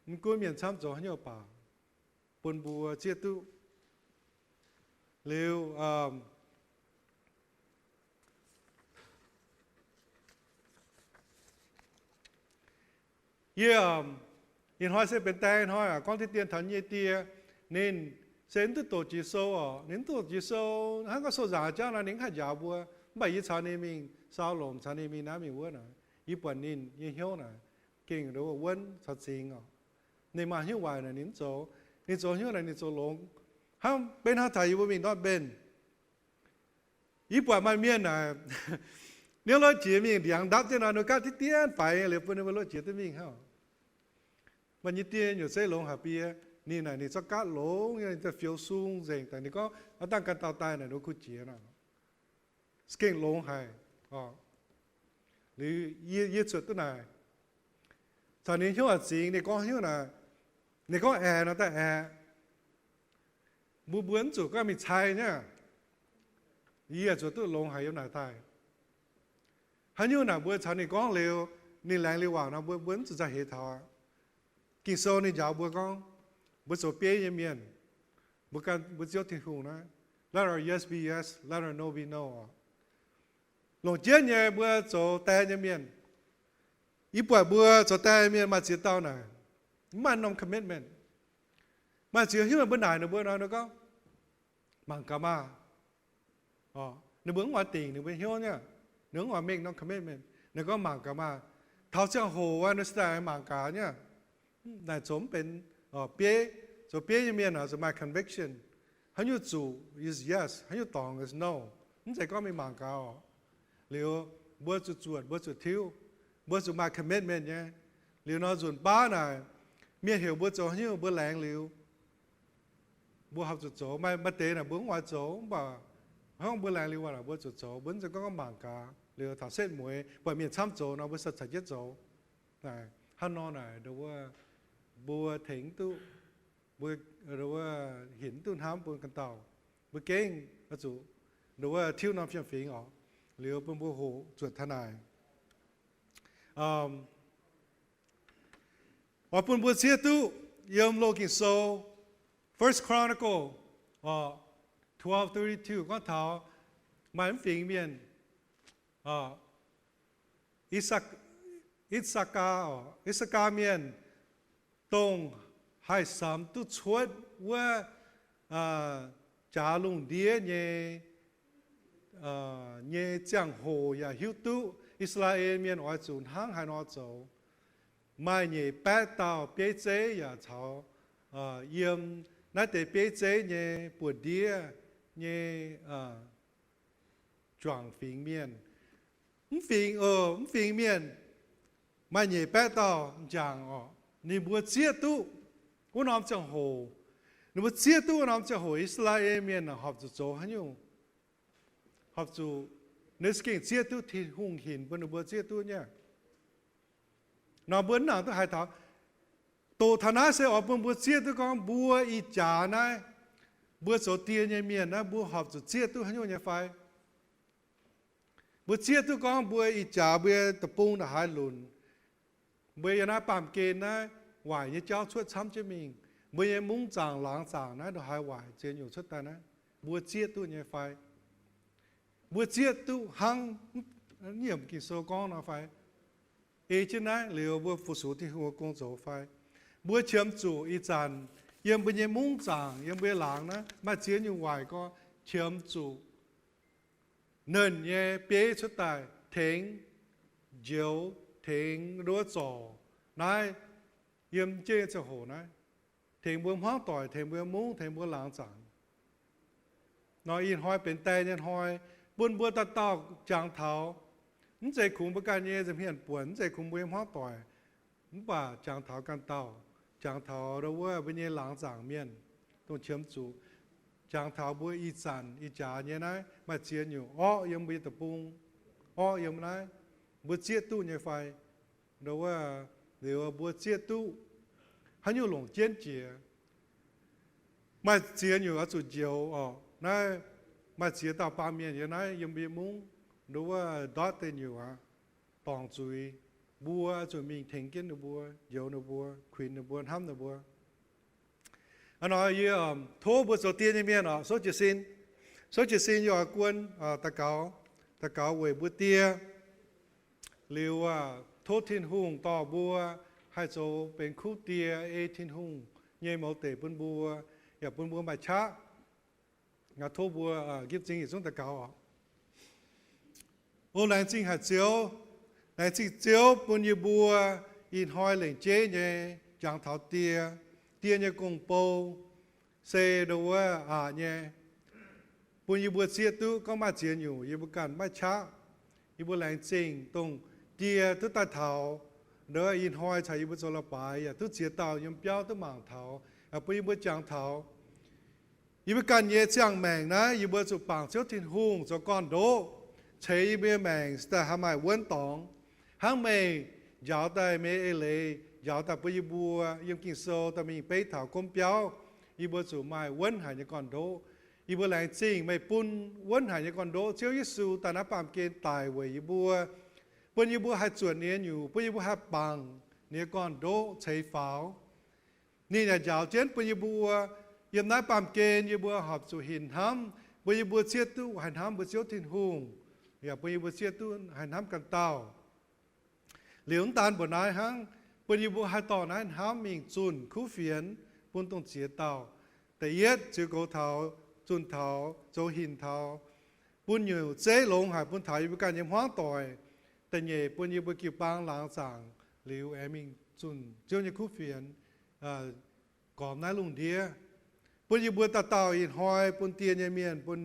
mv gunv mienh camv zoux haaix nyungc baac, bun mbuo zieqv duqv. Liuz, yie, ih hnoi se benx die hnoi aqv, gorngv deix dien taux nyei die, ninh se mv duqv doqc jiex sou oc. Ninh mv duqv doqc jiex sou, hnangv gorngv sou nzaangc jauv nor, ninh mv haih njaaux mbuo. Mv baac yie caux ninh mingh, Saalongc caux ninh mingh naaiv mingh wuov naaic, yie buatc ninh nyei hnyouv naaic gengh nduov wuonv caux zingx oc. Ninh maaih hnyouv waaic naaic ninh mv zoux. Ninh zoux hnyouv naaic ninh zoux longx. Hnangv benx hnangv taux yie mbuo mingh ndortv mbenc, yie buatc maaih mienh naaic, ninh lotv jiex mingh ndiangx ndapv jienv nor, ninh gapv diqv dienv faix liuz bun ninh mbuo lotv jiex duqv mingh hnangv. Maaih nyei die nyungc zeiv longx haic bie, ninh naaic ninh zorqv gapv longx, ninh daaih fioux sung nzengc daaih. Ninh gorngv, aav dangh ganh dauh daaih naaic ninh kuh jiex nor, gengh longx haic. Liuz yie, yie zuotc duqv naaic, caux ninh hnyouv a'zingx, ninh gorngv hnyouv naaic, ninh gorngv aengx nor daaih aengx. Mbuo, mbuo mv zuqc gorngv mingh cai nyei. Yie zuotc duqv longx haic yiem naaic daaih. Haaix nyungc naaic mbuo caux ninh gorngv liuz, ninh laengz liuz waac nor, mbuo, mbuo mv zuqc nzauh heix taux aqv. Ging-Sou ninh njaaux mbuo gorngv, mbuo zoux bieiv nyei mienh, mbuo gan mbuo Ziouv Tin-Hungh naaiv, let our yes be yes, let our no be no. Longc jienv nyei mbuo zoux die nyei mienh. Yie buatc mbuo zoux die nyei mienh maaih ziex dauh naaic, mv maaih norm commitment. Maaih ziex hnyouv mbuo naaic ninh mbuo nor, ninh gorngv, mangc gaax maah. Ninh mbuo mv oix dingc ninh mbuo hnyouv nyei, ninh mbuo mv oix make norm commitment. Ninh gorngv mangc gaax maah. Taux ziangh hoc wuov, ninh se daaih mangc gaax nyei. Naaic zoux mv benx bieiv, zoux bieiv nyei mienh oix zuqc maaih conviction. Haaix nyungc zuqc is yes, haaix nyungc dorngc is no. Mv zeiz gorngv mingh mangc gaax oc. Liuz, mbuo zuqc zuotc, mbuo zuqc tiuv, mbuo zuqc maaih commitment nyei. Liuz nor nzunc baav naaic, mienh heuc mbuo zoux haaix nyungc mbuo laengz liuz, mbuo horpc zuqc zoux. Maaih, maaih deix naaic mbuo mv oix zoux, mv baac hnangv mbuo laengz liuz waac naaic mbuo zuqc zoux. Mbuo mv zeiz gorngv mangc gaax liuz taux setv mueiz buatc mienh camv zoux nor mbuo caux jienv zoux. Naaic hnangv nor naaic, mbuo tengx duqv, mbuo hinc duqv hnamv bun ganh dauh. Mbuo gengh zuqc nduov tiuv norm fiem-fingx oc. Liuz bun mbuo hoqc zuotc taux naaic. Oix bun mbuo zieqv duqv yiem loz Ging-Sou, First Chronicle, twelve thirty-two gorngv taux maaih mv fingx mienh, I^saa, I^saa^kaa, I^saa^kaa Mienh, dongh haih samx duqv cuotv wuov jaax lungh ndiev nyei, nyei ziangh hoc yaac hiuv duqv I^saa^laa^en Mienh oix zuqc hnangv haaix nor zoux. Maaih nyeic baeqv dauh bieiv zeiv yaac caux yiem naaiv deix bieiv zeiv nyei buoz-ndiev nyei juangc fingx mienh. Mv fingx, mv fingx mienh maaih nyeic baeqv dauh m'jangc oc. Ninh mbuo zieqv duqv wuov norm ziangh hoc, ninh mbuo zieqv duqv wuov norm ziangh hoc I^saa^laa^en Mienh horpc zuqc zoux haaix nyungc. Horpc zuqc ninh za'gengh zieqv duqv Tin-Hungh hinc bun ninh mbuo zieqv duqv nyei. Nor mbuo mv nangc duqv haiz taux, doqc taux naaiv se oix bun mbuo zieqv duqv gorngv mbuo ih jaax naaiv, mbuo zoux die nyei mienh naaiv, mbuo horpc zuqc zieqv duqv haaix nyungc nyei fai? Mbuo zieqv duqv gorngv mbuo ih jaax mbuo nyei deic-bung ndongc haaix lunc, mbuo yiem naaiv baamh gen naaiv waaic nyei jauv cuotv camv jienv mingh, mbuo nyei mungv zaangc laangz zaangc naaiv ndongc haaix waaic ziex nyungc cuotv daaih naaiv, mbuo zieqv duqv nyei fai? Mbuo zieqv duqv hnangv yiem Ging-Sou gorngv nor fai? ei jienv naaiv liuz mbuo fu-sux Tin-Hungh nyei gong zoux fai? Mbuo qiemx zuqc ih zanc yiem mbuo nyei mungv zaangc, yiem mbuo nyei laangz naaiv maaih ziex nyungc waaic gorngv qiemx zuqc Nernh nyei bieiv cuotv daaih tengx njoux, tengx nduov zorc naaiv yiem jienv nyei ziangh hoc naaiv, tengx mbuo hmuangv doic, tengx mbuo mungv, tengx mbuo laangz zaangc. Nor ih hnoi benx die nyei hnoi, bun mbuo dauh dauh jangx taux. Mv zeiz kungx mbuo ganh nyei nza'hmien buonc, mv zeiz kungx mbuo nyei hmuangv doic, mv baac jangx taux ganh dauh, jangx taux ndo wuov mbuo nyei laangz zaangc mienh, dongh qiemx zuqc jangx taux mbuo ih zanc ih jaax nyei naaiv maaih ziex nyungc orqv yiem mbuo nyei deic-bung, orqv yiem naaiv, mbuo zieqv duqv nyei fai? Ndo wuov, liuz mbuo zieqv duqv, haaix nyungc longc jienv jiex? Maaih ziex nyungc oix zuqc njoux oc. Naaiv maaih ziex dauh baamh mienh yiem naaiv, yiem mbuo nyei mungv, ndo wuov ndortv deix nyungc aqv, dorngc zuiz mbuo oix zuqc mingh tengx jienv ninh mbuo, njoux ninh mbuo, kuinx ninh mbuo, hnamv ninh mbuo. Hnangv nor yie tov mbuo zoux die nyei mienh oc, souv jiez sin, souv jiez sin yie oix guon daux gaux, daux gaux weic mbuo die. Liuz tov Tin-Hungh dorh mbuo haih zoux benx kuv die, ei Tin-Hungh nyei mouz deic bun mbuo, yaac bun mbuo maaih qaqv. Tov mbuo nqipv m'zing yietc zungv daux gaux oc. O laengz zingh haic Ziouv, laengz zingh Ziouv bun yie mbuo ih hnoi lengc jeiv nyei jangx taux die, die nyei gong-bou, se ndo wuov aqc nyei, bun yie mbuo zieqv duqv gorngv maaih ziex nyungc yie mbuo ganh maiv qaqv. Yie mbuo laengz zingh dongh die duqv daaih taux, ndo wuov ih hnoi caux yie mbuo zoux la'baaix yaac duqv ziex dauh yiem biauv duqv mangc taux, bun yie mbuo jangx taux. Yie mbuo ganh nyei ziangh maengc naaiv yie mbuo zuqc bangc Ziouv Tin-Hungh zoux gorn-ndoqv, ceix yie mbuo nyei maengc daaih haih maaih wuonv dorngx. Hnangv meih njaaux daaih meih nyei eix leiz, njaaux daaih bun yie mbuo yiem Ging-Sou daaih mingh beiv taux gomv biauv, yie mbuo zuqc maaih wuonv haic nyei gorn-ndoqv. Yie mbuo laengz zingh meih bun wuonv haic nyei gorn-ndoqv, Ziouv Yesu, daaih naaiv baamh gen daic weic yie mbuo, bun yie mbuo haih zuotc ninh nyei nyuc, bun yie mbuo haih bangc ninh nyei gorn-ndoqv ceix faaux. Ninh yaac njaaux jienv bun yie mbuo yiem naaiv baamh gen yie mbuo horpc zuqc hinc hnamv, bun yie mbuo zieqv duqv haih hnamv mbuo Ziouv Tin-Hungh, yaac bun yie mbuo zieqv duqv haih hnamv ganh dauh. Liuz mv daan mbuoqc naaiv hnangv, bun yie mbuo haih dorh naaiv hnamv mingh zunh kuv fienx bun dongh ziex dauh. Da'yietv, ziux goux taux, zunh taux, zoux hinc taux, bun nyungc zeiv longx haic bun taux yie mbuo ganh nyei hmuangv doic. Da'nyeic, bun yie mbuo jiu-baang laangz zaangc liuz aengx mingh zunh Ziouv nyei kuv fienx, gormx naaiv lungh ndiev. Bun yie mbuo dauh dauh ih hnoi bun die nyei mienh, bun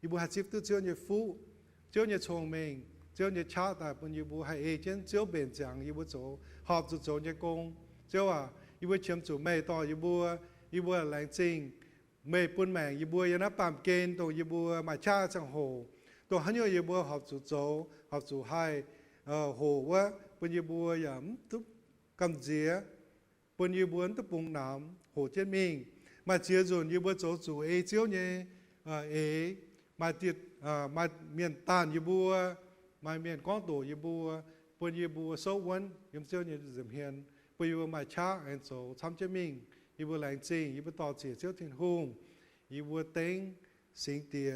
yie mbuo haih zipv duqv Ziouv nyei fuqv, Ziouv nyei cong-mengh, Ziouv nyei qaqv daaih bun yie mbuo haih ei jienv Ziouv mbenc ziangx yie mbuo zoux, horpc zuqc zoux nyei gong. Ziouv aac, yie mbuo qiemx zuqc meih dorh yie mbuo, yie mbuo laengz zingh meih bun maengc yie mbuo yiem naaiv baamh gen dongh yie mbuo maaih qaqv ziangh hoc, dongh haaix nyungc yie mbuo horpc zuqc zoux, horpc zuqc haih hoqc wuov, bun yie mbuo yaac mv duqv gamh nziex, bun yie mbuo mv duqv bungx namx, hoqc jienv mingh. Maaih ziex nzunc yie mbuo zoux zuqc ei Ziouv nyei eix, maaih, maaih mienh daanh yie mbuo, maaih mienh gorngv doqc yie mbuo, bun yie mbuo souv wuonv yiem Ziouv nyei nza'hmien, bun yie mbuo maaih qaqv aengx zoux camv jienv mingh. Yie mbuo laengz zingh, yie mbuo dor-ziec Ziouv Tin-Hungh. Yie mbuo dengv Singx Diex